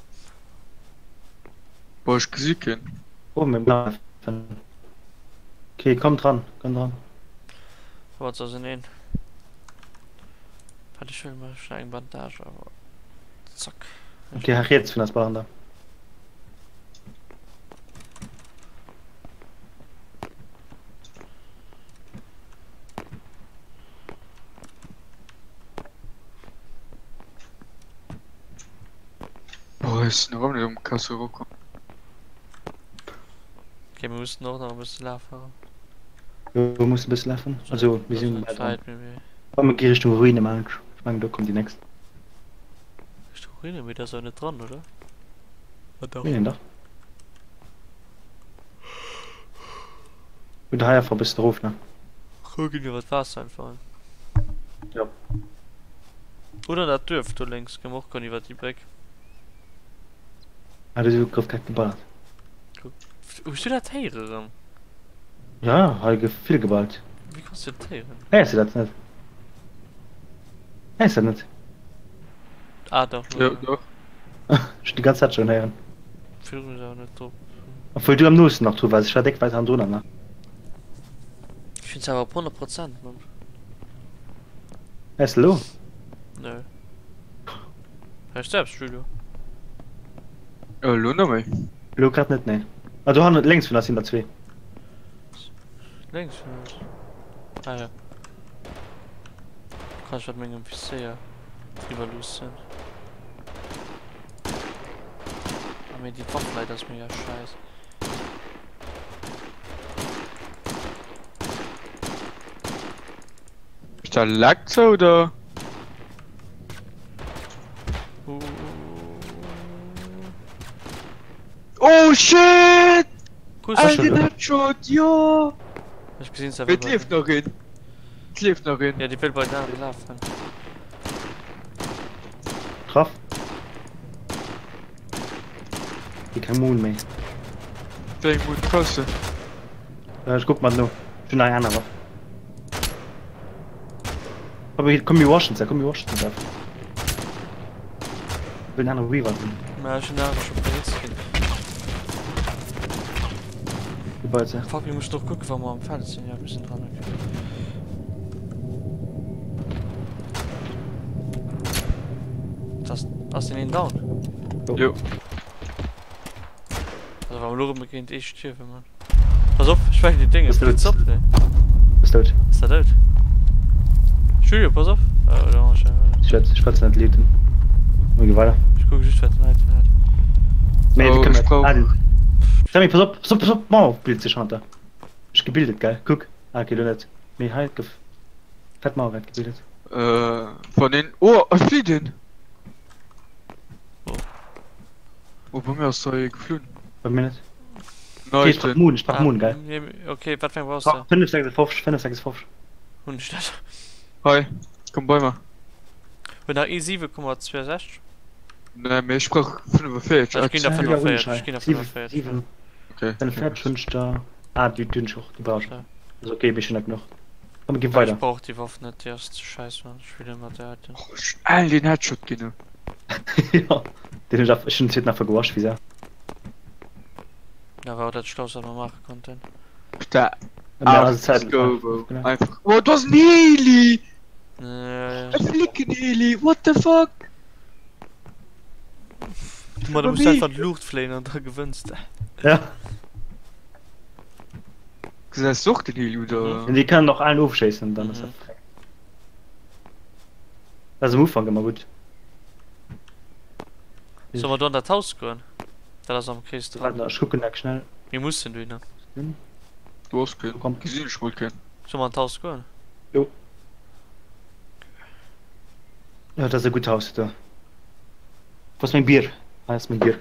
Boah, ech gesi keen. Oh, mir laufen. Okay, komm dran, komm dran. Warte, also neen. Warte, ich will mal schnell eng Bandage, aber zack. Okay, hei riets vun eis ballern da. Boah, ech sinn erëm net um Kasse erukomm. Okay, mir mussen och nach e bësse lafen. Jo, mir mussen e bësse lafen. Also, mir sinn bal dran. Komm, mir gi Richtung Ruine, mengen ech. Ech mengen, do kommt déi nächst. Richtung Ruine? Mee da ass awer net dran, oder? Ah, dach. Nee, dach. Gutt, hei einfach e bëssen erof, ne? Rou ginn iwwer d'Waasser einfach. Jo. Oder dat Duerf do lénks kënne mer och goen iwwer déi Bréck. Ah, do gouf grad geballert. Hues du dat héiere rëm? Ja, hei gouf vill geballert. Wéi kanns du dat héieren? Héiers du dat net? Héiers du dat net? Ah dach, Jo, dach. Ech hunn déi ganz Zäit schonn héieren. Virdrun ass awer net drop. Obwuel du am noosten nach dru waars, ech war déck wäit hannendrun nach. Ech hunn se awer op 100 Prozent, Mann. Héiers de elo? Nö. Héiers du eppes, Julio? Elo net méi. Elo grad net, nee. Ah, do hannen lénks vun eis sinn der zwee. Lénks vun eis? Ah ja. Kann ech dat mengem Viséier iwwerloossen. Ah mee déi Waff leider ass mega scheiss. Ist da Lackze oder? Oh shit! Kuss. Den Headshot, jo! Ech gesinn se Et lieft nach een. Et lieft nach een. Ja, déi wëll bei den anere lafen. Traff. Déi keng Moon méi. Wéi eng Moon brauchs de? Ech kuck mat no. Ech hunn nach eng aner Waff. Komm mir, komm mir rushen se, komm mir rushen se einfach. Wëll den anere Reaver sinn. Ma ech hunn awer scho benotzt ginn. Gebai ze. Fuck, mir mussen och kucken, wa mer am Feld sinn. Ja, mir sinn dran, okay. Das, ass den een down? Jo. Also wa mer elo erëm géint ee stierwen, Mann. Pass op, ech mengen déi Dénge Ass dout. Op, ne? Ass dout. Ass der dout? Julio, pass op. Oh, da ech, Ech werd, ech werd se net looten. Mir gi weider. Ech kucke just wat den Item hat. Nee, Oh, déi kënnen ech brauch- Ah, den. Sammy, pass op, pass op, pass op, d'Mauer bilt sech hanner der. Ech gebildet, gell? Kuck. Ah, okay, lo net. Mee hei gouf fett Mauer grad gebildet. Äh, wann een. Oh, e flitt een! Wo? Oh, bei mir ass da ee geflunn. Bei mir net. Okay, ech brauch Neiten. Moon, ech brauch Moon, gell? Okay, wat fir eng brauchs de? 5,56, 5,56. Hunn ech net. Hei, komm bei mer. Huet nach ee 7,62? Nee, mee ech brauch 45. Ech ginn der 45, ech ginn der 45. 7, Okay. 45 hunn ech der. Ah, déi hunn ech och, déi brauch ech. Ja. Ass okay, mee ech hunn der genuch. Komm, mir gi Ech weider. brauch déi Waff net, déi ass ze scheiss, Mann. Ech spille mat der alten. Oh, ech hunn al den Headshot ginn. Jo, deen hunn ech, ech hunn den zweeten einfach gewascht wéi Sau. Ja, war och dat Schlaust, wat mer maache konnten. Da, Mir ah, ass Zäit go, go. Einfach. Oh, do ass en Heli! Ja, E Flickenheli, what the fuck? Ma du musst einfach an d'Luucht fléien an da gewënns de. Ja. Gesäis du och den Heli, oder? Mhm. Déi kënnen och allen ofschéissen, dann ass dat perfekt. Dat ass am Ufank ëmmer gutt. Solle mer do an dat Haus goen? Dat ass am Krees dran. Warte, ech kucken dat schnell. Mir mussen dohinner. Do ass keen. Komm. Gesinn ech mol keen. Solle mer an d'Haus goen? Jo. Jo, dat ass e gutt Haus do. Wou ass meng Bier? Hei ass meng Bier.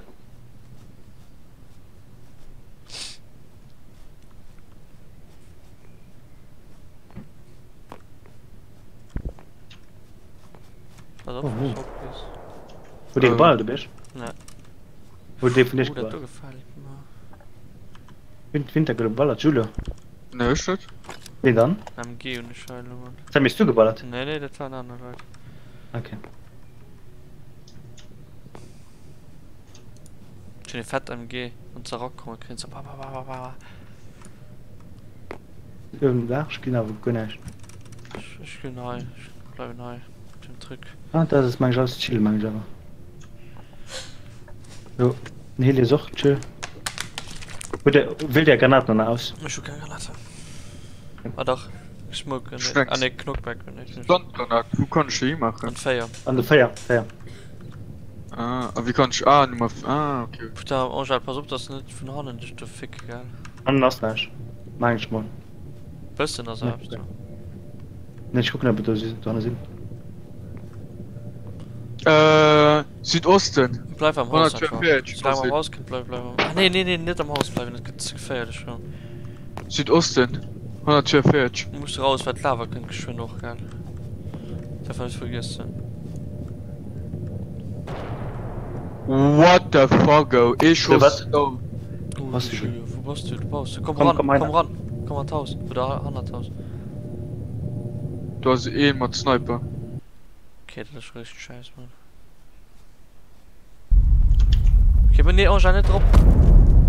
Pass op, Oh, pass op, Chris. Huet ee geballert op iech? Nee. Huet ee vun iech Oh, dat do geballert? gefält mer. Wien wien huet da geballert? Julio? Nee, ech net. Wien dann? MG hunn ech hei elo, Mann. Sammy, hues du geballert? Nee, nee, dat waren aner Leit. Okay. Ech hunn ee fett MG. Wann se erakommen, kréien se ba ba ba ba ba. Uewen Daach, ech ginn awer guer näischt. Ech ginn hei, ech bleiwen hei op dem Truc. Ah, dat ass meng ech alles chill, meng ech awer. Jo, den Heli ass och chill. Hutt der, wëllt der Granaten an aus? Ech hu keng Granaten. Ah dach, Smoke Grenade. Schmeckt. Ah ne, Knockback Grenade. Sandgranat, wou kann ech déi himaachen? An 4. An de 4, 4. Ah, a wéi kann ech, ah, Nummer, ah, okay. Putain, Angèle, pass op, dass net vun hannen dech do ficke, gell? Hannen ass näischt, meng ech mol. Bëssen ass awer eppes do. Nee, ech kucken, ob et do si, dohanne sinn. Äh, Südosten. Bleif am Haus einfach. 142, Soulaang mer am Haus kënnen bleiwen, bleiwe mer. Ah nee, nee, nee, net am Haus bleiwen, dat gëtt ze geféierlech rëm. Südosten, 142. Du muss raus, well d'Lava kënnt geschwënn och, gell? Darf man net vergiessen. What the fuck, oh, ee Schoss, oh. Oh, Bass du schon? Wou bass du? Du bass. Komm Komm, ran, komm komm heiner. ran. Komm an d'Haus. Oder hannert d'Haus. Do ass ee mat Sniper. Okay, dat ass scho richteg scheiss, Mann. Okay, aber nee, Angel, net drop.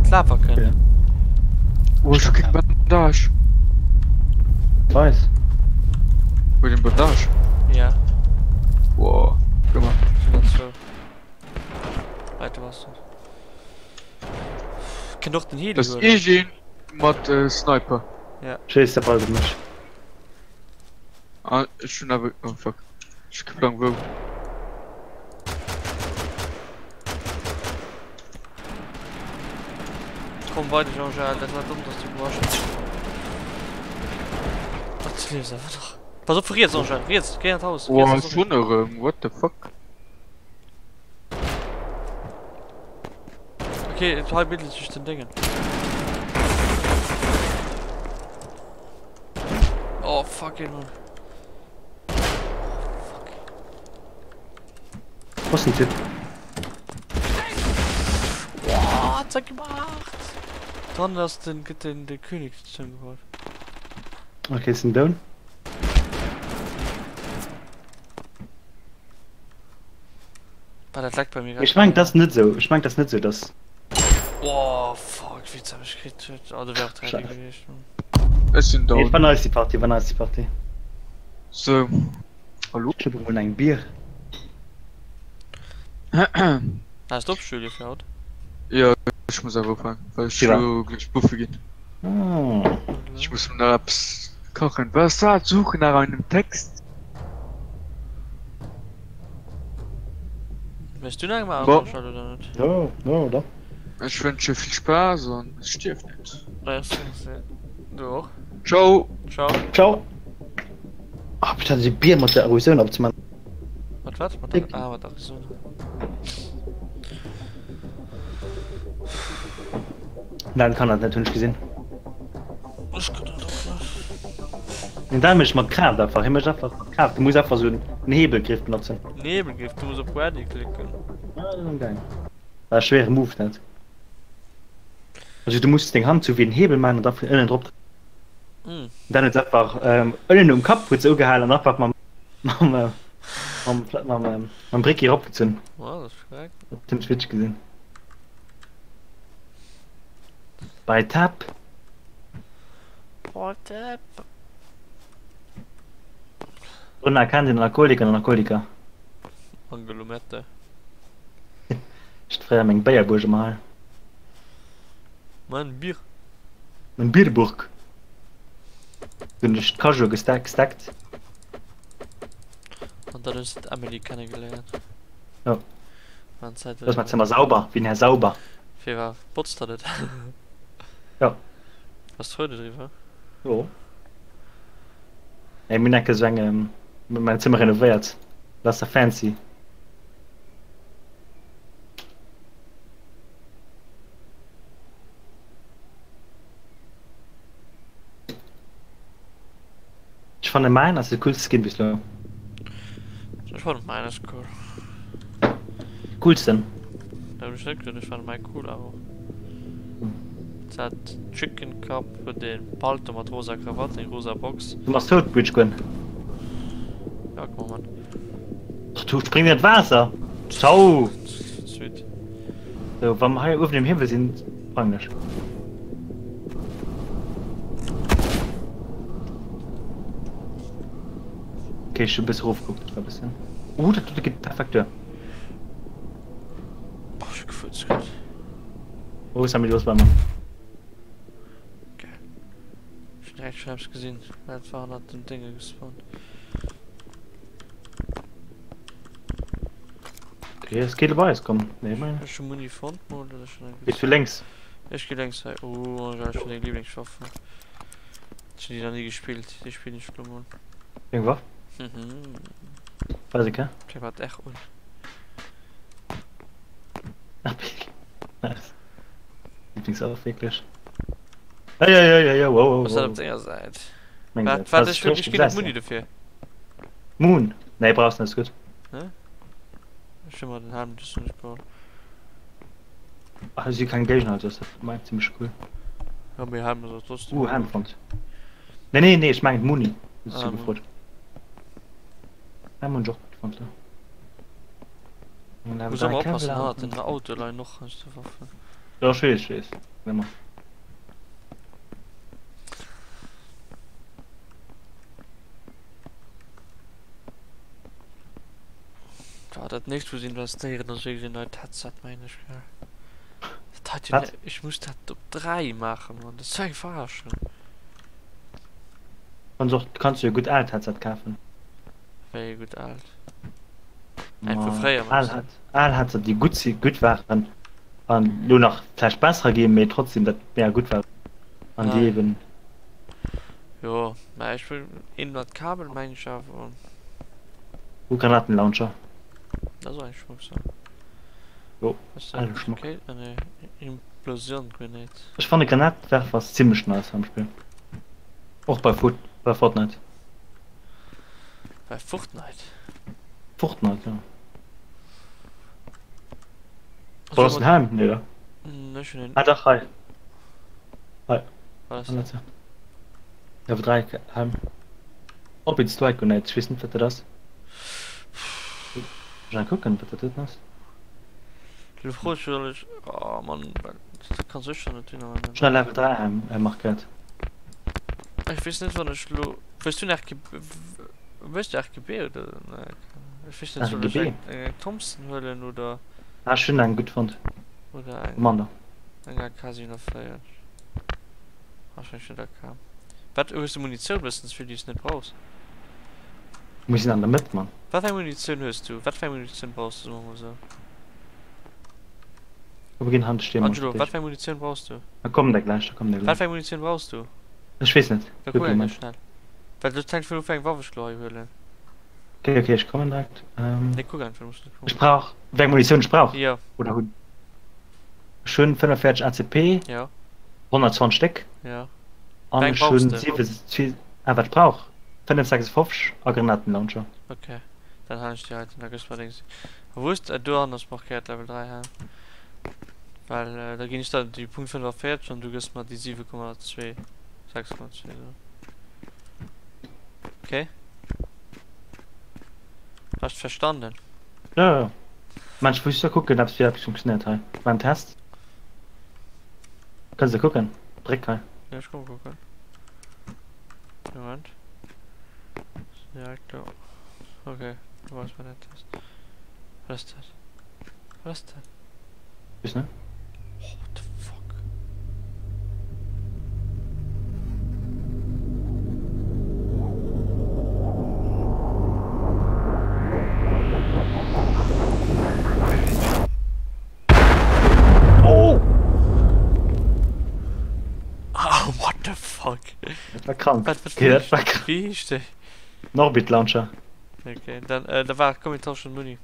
D'Lava kënnt. Ja. Oh, ech hu keng Bandage. Weiß. Huet een Bandage? Ja. Wow, guck mal. Sinn der zwou. Weiter was das. Kënnt och den Heli Das huelen. ee mat äh, Sniper. Schéisst der bald op mech. Ah, ech hunn awer. Oh fuck. Ech hu kee Plang wou. Komm bei dech Angèle, dat war domm dass du gewasch hues. Ach du liefs awer nach. Pass op vu riets Angèle, riets, géi an d'Haus. Oh ech hunn erëm, what the fuck. Ok, hei bildet sech den Déngen. Oh fucking man. Fuck. Was ein Typ. Boah, hat er gemacht. Dann ass den gëtt den de König zusammengebaut. Okay, ist ein Down. Bah, dat leckt bei mir Ich meng das net sou. Ich meng das net sou, dass. Oh fuck, wéi ze mech kritt huet. Oh, do wär och 3D gewiescht. Ech sinn Nee, down. war nice die Party, war nice die Party. So. Hallo? Ich schluppe mol eng Bier. Has du opgeschrieben fir haut? Ja, ech muss awer ophaalen, well ech Firwat? elo gläich buffe ginn. Ah. Ech muss nach eppes kachen. Was war d'Suche nach einem Text? Wëlls du nach eng maachen, Bon. Jean-Charles, oder net? Jo, jo, oder? Ech wënsche vill Spaass an stierf net. Merci, merci. Du och. Ciao. Ciao. Ciao. Ah, putain, déi Bier mat der Arizona opzemaachen. Mat wat? Mat der, ah, mat Arizona. Nein, kann dat net, hunn ech gesinn. Ech kann dat och net. Den Dan mécht mat Kraaft einfach, hie mécht einfach mat Kraaft. Du muss einfach sou en Hebelgriff benotzen. En Hebelgriff, du muss op Ready klicken. Ja, dat ass geil. War e schwéiere Move dat. Also du muss deng Hand sou wéi en Hebel maachen an da vun ënnen drop drécken. Mm. Dan huet se einfach ënnen um Kapp huet se ugehalen an einfach mam mam mam mam mam Brécki eropgezunn. Wow, dat ass korrekt. Dat hunn ech wierklech gesinn. Bei Tap. Bei Tap. Drun erkennt een en Alkoholiker an en Alkoholiker. Angelomette. Ech hat fréier meng Béierbuerg ëmmer hei. Mein Bier. Mein Bierburg. Do hunn ech d'Kajou gestackt. An dann hues de d'Emily kennegeléiert. Jo. Waren Zäiten. Do ass mäin Zëmmer sauber, wéi den Här Sauber. Firwat botzt der net? Jo. Bass frou dodriwwer? Jo. Ey, mir hunn enke sou eng, mäin Zëmmer renovéiert. Dat ass da fancy. Ech fanne mäin ass de coolste Skin bis lo. Ech fannen mäin ass cool. Coolsten? Dat hunn ech net gesot, ech fannen mäin cool awer. Dat Chicken Cup huet een Palto mat rosa Krawatt, eng rosa Box. Du bass tot, Bridge-Gun. Ja, komm mat. Du spring an d'Waasser! Ciao! Suite. Sou, wa mer hei uewen um Hiwwel sinn, sprangen ech. Okay, ech hu e bësse rofgekuckt, dat war e bëssen. Oh, dat dote geet perfekt duer. Oh, ech hu gefurzt grad. Oh, Sammy, du bass bei mer. Geil. Ech hunn direkt schon eppes gesinn. Dat war hannert dem Dénge gespawnt. Okay, es geht bei komm. Nee, mein. Ech hu Muni fonnt mol, dat ass schon eng Bist du längs? Ech gi längs hei. Oh, Angela, ech hunn deng Lieblingswaffe. Ech hunn déi nach ni gespillt. Déi spillen ech lo mol. Eng Waff? Mhm. Weiß ich, ke? Fänk mat R un. Nice. Lieblingswaff, wirklich. Hey, hey, hey, hey, wow, wow, Was dat op wow. denger Säit? Meng Wat, Säit. wat, Was ech wëll, ech ginn net Muni dofir. Moon! Nee, brauchst net, ist gut. Ne? Ech hu mer den Helm just net geholl. Ach, si keng Géigner, also ass dat mein ziemlech cool. Ja, mee Helm ass trotzdem. Uh, Helm fonnt. Nee, nee, nee, ech mengen d'Muni. Du Ah, gefrot. Helm hunn ech och gutt fonnt, ja. Muss ëmmer oppassen, hannert den Auto leien och heiansdo Waffen. Ja, ech weess, ech weess. Ëmmer. Ja, dat nächst muss investéieren ass wierklech en neit Headset mengen ech gell. Dat hat jo Wat? ne ech muss dat op 3 maachen Mann, dat ass sou eng Verarschung. Kanns och, kanns du e gutt aalt Headset kafen. Wéi gutt aalt. Eng vu fréier mengst du? Al hat se déi gutt si gutt waren an lo nach vläicht besserer ginn, mee trotzdem dat mega gutt war an déi eben. Jo, mä ech wëll een mat Kabel meng ech awer. Hu Granatenlauncher. Dat ass och eng Schmucksaach. Jo, ale Schmuck. Ah nee, Implosion Grenade. Ech fanne Granatwerfer ass zimmlech nice am Spill. Och bei bei Fortnite. Bei Fortnite? Fortnite, ja. Wo ass den Helm? Nee, oder? Ech hunn en. Ah dach, hei. Hei. Wat ass dat? Level 3 Helm. Orbit Strike Grenade, ech weess net wat dat ass. Ech mal kucken wat dat doten ass. Lo froe ech soll ech. Oh Mann, dat kann sécher net dinn. Schnell Level 3 Helm äh, markéiert. Ech weess net wann ech lo. Wëss du nach Wëss du RGB oder? Nee, ech weess net soll ech eng, eng Thompson huelen oder. Ah, ech hunn eng gutt fonnt. Oder eng. Commander. Eng AK 47. Wahrscheinlech net AK. Wat hues du Munitioun wëssen ze vill déi s net brauchs? Mir sinn an der Mëtt, Mann. Wat fir eng Munitioun hues du? Wat fir eng Munitioun brauchs du, soe mer mol esou. Komm mir ginn hannert d'Stierm. Angelo, wat fir eng Munitioun brauchs du? Da kommen der gläich, da kommen der gläich. Wat fir eng Munitioun brauchs du? Ech weess net. Da kuck eng Kéier schnell. Well dat hänkt vun of wéi eng Waff ech lo hei huelen. Okay, okay, ech kommen direkt. Nee, kuck einfach, du muss net kucken. Ech brauch, wéi eng Munitioun ech brauch? Jo. Oder hunn? Ech hunn 45 ACP. Jo. 120 Stéck. Jo. An ech hunn 7, ah wat ech brauch? 5,56 a Granatenlauncher. Ok, dann halen ech déi heiten, da gëss mer deng. A wou ass, do hannen ass markéiert Level 3, hä? Well da ginn ech der déi Punkt 45 an du gëss mer déi 7,2, 6,2 esou. Ok? Hast verstanden? Jo, jo. Mä ech muss jo kucken, ob wéi eppes funktionéiert hei. Ech maachen en Test. Kënns de kucken? Dréck hei. Ja, ech komm kucken. Moment. Direkt do. Okay, du weißt mal den Test. Was ist das? Was ist das? Wees net. What the fuck? Oh! Ah, what the fuck? Dat war krank. Wat, wat, Okay, dat war krank. Wéi heescht déi? Norbit Launcher. Okay, dann, äh, da war, komm, mir tauschen Muni.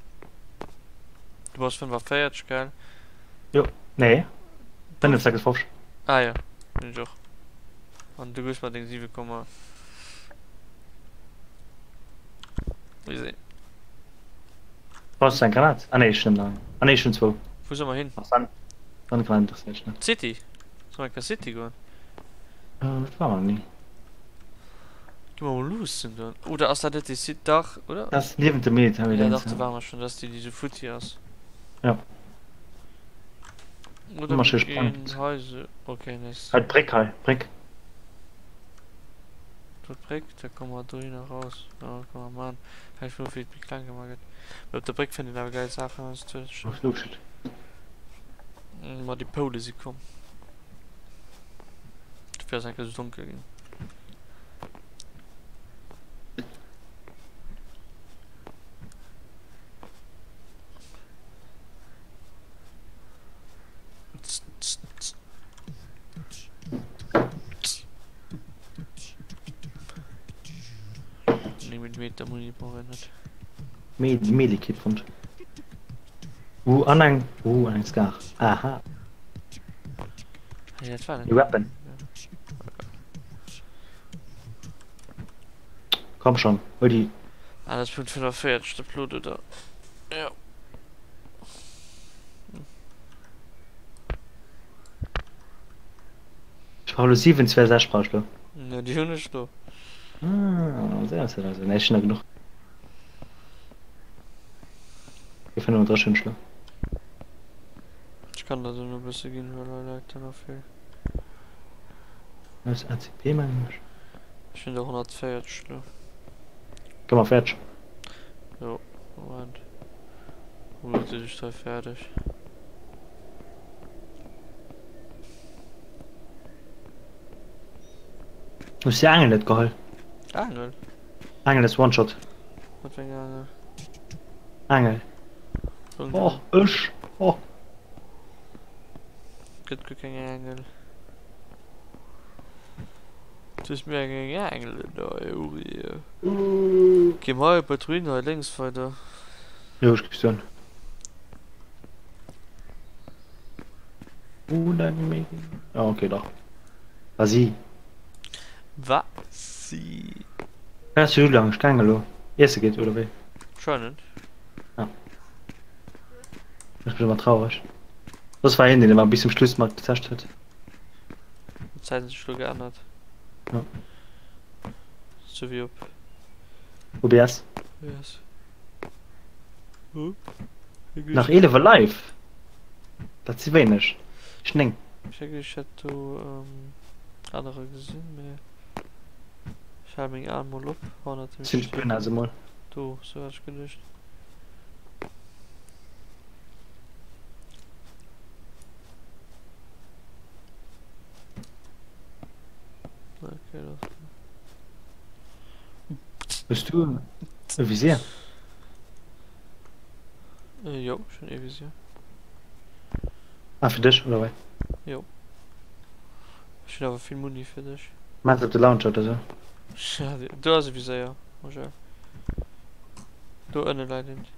Du bass 45, gell? Jo, nee. 5,56. Ah ja, bin ich och. An du gëss mer deng 7, Wéi se. Brauchs du eng Granat? Ah nee, ech hunn eng. Ah nee, ech hunn zwou. Wou soll mer hin? Ach, dann, dann Granat interesséiert mech net. City! Soll mer enker City goen? Äh, dat war mer ni. Gi mer mol luussen do. Oder ass dat net déi City? Dach, oder? Dat ass niewent dem Military Ja, dach, do ware mer schonn. Dat ass déi, déi sou futti ass. Ja. Oder Ëmmer mir schéi ginn sprangt. hei sou. Okay, nice. Hei d'Bréck hei, Bréck. Do d'Bréck, da komme mer dohinner raus. Ja, ka mer man. Hänkt vun of wéi et méi kleng gemaach gëtt. Mee op der Bréck fënnt een awer gäil Saachen, also dat ass schonn. Luucht. Ma déi Poule si komm. Dofir ass eng Kéier sou donkel ginn. Meter Muni brauch ich net. Med Medikit fonnt. Uh, an eng, uh, an eng Scar. Aha. Hey, dat war net. New Weapon. Komm schon, hol die. Ah, das Punkt 45, der Blut, oder? Ja. Ech brauch elo 7, 2, 6 brauch ech elo. Ne, déi hunn ech do. Ah, séier ass dat also. Nee, ech hunn der genuch. Déi 35 hunn ech elo. Ech kann der dann e bësse ginn, well hei läit der nach vill. Aus ACP mengen ech. Ech hunn der 140 elo. Komm mer fäerdeg. Jo, Moment. Wou sinn ech hei fäerdeg? Hues déi Aangel net geholl? Aangel? Aangel ass One-Shot. Mat wéi enger Aangel? Aangel. Och, ech, och. Gëtt guer keng Aangel. Du hues mir eng Aangel do, Uri. Gi mer hei bei d'Ruine hei lénks weider. Jo, ech géif soen. Ah, okay, dach. War si. War si. Wéi ass de Jules eigentlich gaangen elo? Iesse geet oder wéi? Anscheinend. Ja. Ech bin ëmmer traureg. Soss war hien deen ëmmer bis zum Schluss mat gezecht huet. D'Zäiten sech lo geännert. Ja. Sou wéi op. OBS. OBS. Nach 11 live? Dat si wéineg. Ech 9. Ech denken ech hätt do anerer gesinn, mee ech hale meng Aen mol op hannert dem Sinn ech se mol. Do, sou hat ech geduecht. Okay, dat. Hues du e Visier? Äh, jo, ech hunn ee Visier. Ah, fir dech, oder wéi? Jo. Ech hunn awer vill Muni fir dech. Maach se op de Launcher oder sou. Ja, do ass e Viséier, Roger. Do ënne läit eent.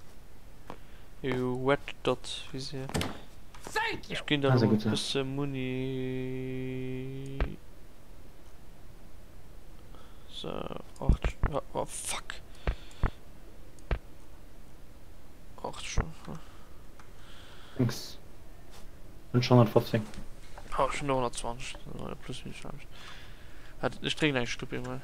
E Red Dot Visier. Ech ginn der elo e bësse Muni. So, 8, oh fuck. 8 schon. Thanks. Hun schon 115. Oh, schon 120. Plus minus 20. Ich trinke eng Stupp emol.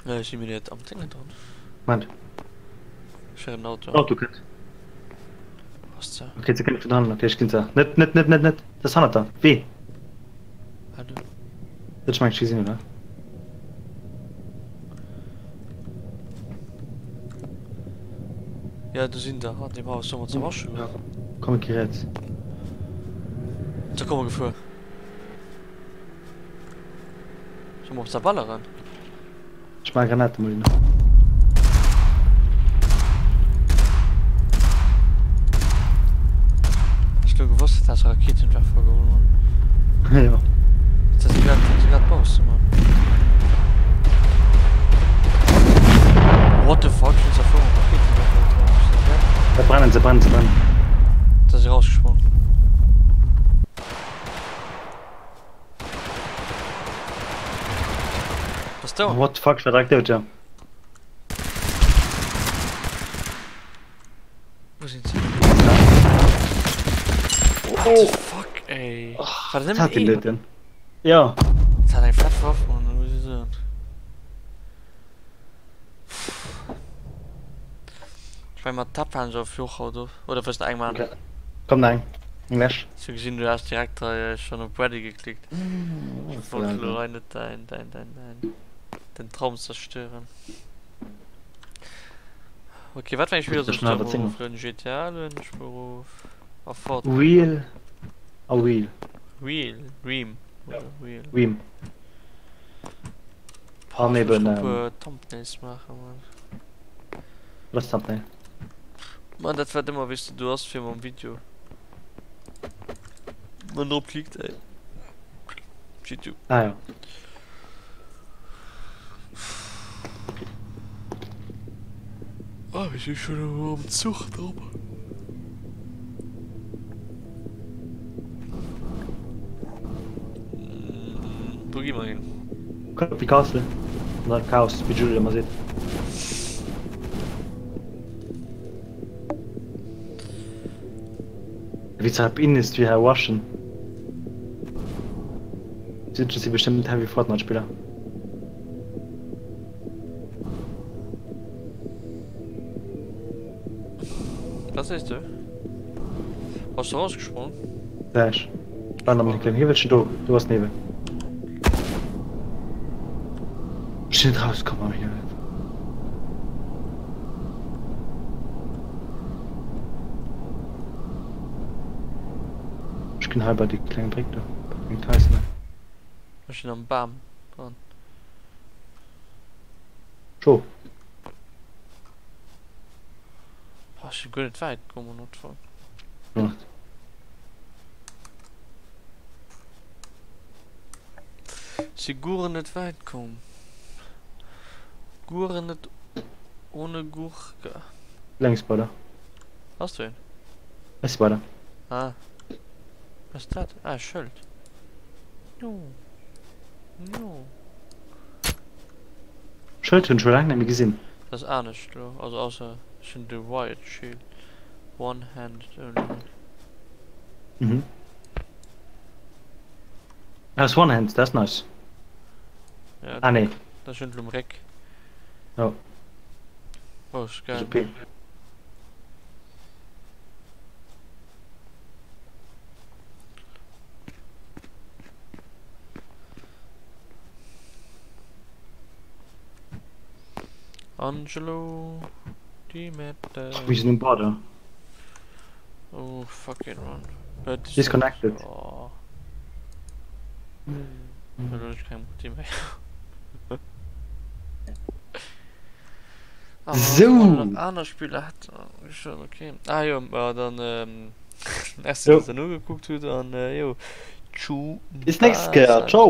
Ech si mir net am Déngen dran. Moment. Ech héieren en Auto. Auto kënnt. Was ze? Okay, se kënnt vun hannen. Okay, ech ginn se. Net, net, net, net, net. Dat ass hannert der. Wee? Ah, du. Dat ech mengt gesinn, oder? Ja, do sinn der an deem Haus. Solle mer ze waschen? Ja. Komm, ich geh riets. Da komme gefuer. Soll mer op se balleren? Ech maache Granate mol hin. Ech lo gewosst, dat ass Raketenwerfer geholl man. Jo. Dat si grad, si grad bausse man. What the fuck, hun se voll mat Raketenwerfer getroffen. Se brennen, se brennen, se brennen. Da si rausgesprong. Bass down? What the fuck, ich war direkt dout, ja. Wo sind sie? What the fuck, ey. War das Hat nëmmen den een? denn? Ja. Das hat eng fett Waff, Mann, muss ich soen. Ech meng mat Tab waren se auf Joch haut of. Oder wëlls de eng man? Okay. Komm nach eng. Eng läsch. Ech hu gesinn du has direkt hei schon op Ready geklickt. Ech wollt elo hei net däin däin däin däin den Traum zerstören. Okay, wat fir eng Spiller soll ech da mol eroflueden? GTA lueden ech mol erof a Fortnite. Wheel a Wheel. Wheel, Ream oder Wheel. Ream. Boah, ech muss e puer Thumbnails maachen, Mann. Was ass Thumbnail? Mann, dat wat ëmmer wéis de do ass fir mam Video. Wann drop klickt, ey. YouTube. Ah ja. Ah, mir si schon am Zuch drop. Wou gi mer hin? Komm op Castle. Oder Chaos, wéi d'Julie ëmmer seet. Wéi ze hab Industry hei rushen. Si si bestëmmt Heavy Fortnite Spiller. Was sees du? Bass du rausgesprong? Ja, ech war am klengen Hiwwelchen do. Do ass Niwwel. Ech sinn net rauskomm am Hiwwel. Ech ginn hei bei déi kleng Bréck do. Mike Tyson. Ech sinn am Bam dran. Scho. Boah, ech sinn guer net wäit komm am Notfall. Macht. Si guer net wäit komm. Guer net ohne Gurke. Lenks bei der. Hast du een? Ech si bei der. Ah. Was ist dat? Ah, e Schëld. Jo. Jo. Schëld hunn ech scho laang net méi gesinn. Dat ass anescht elo, also ausser ech hunn de Riot Shield. One hand only. Mhm. Ah, das One Hand, das ist nice. Ja, Ah, nee. Dat ass schon um Réck. Ja. Oh, ist geil. OP. Angelo Di Mette. Wir sind im Border. Oh, fucking run. Disconnected. Oh. Elo hunn ech keng Multi méi. Ah, Sou. wann nach aner Spiller hätt, schon okay. Ah jo, ma dann ähm, merci, Jo. dass der nogekuckt hutt an äh, jo. Tschu. Bis nächst Kéier. Ciao.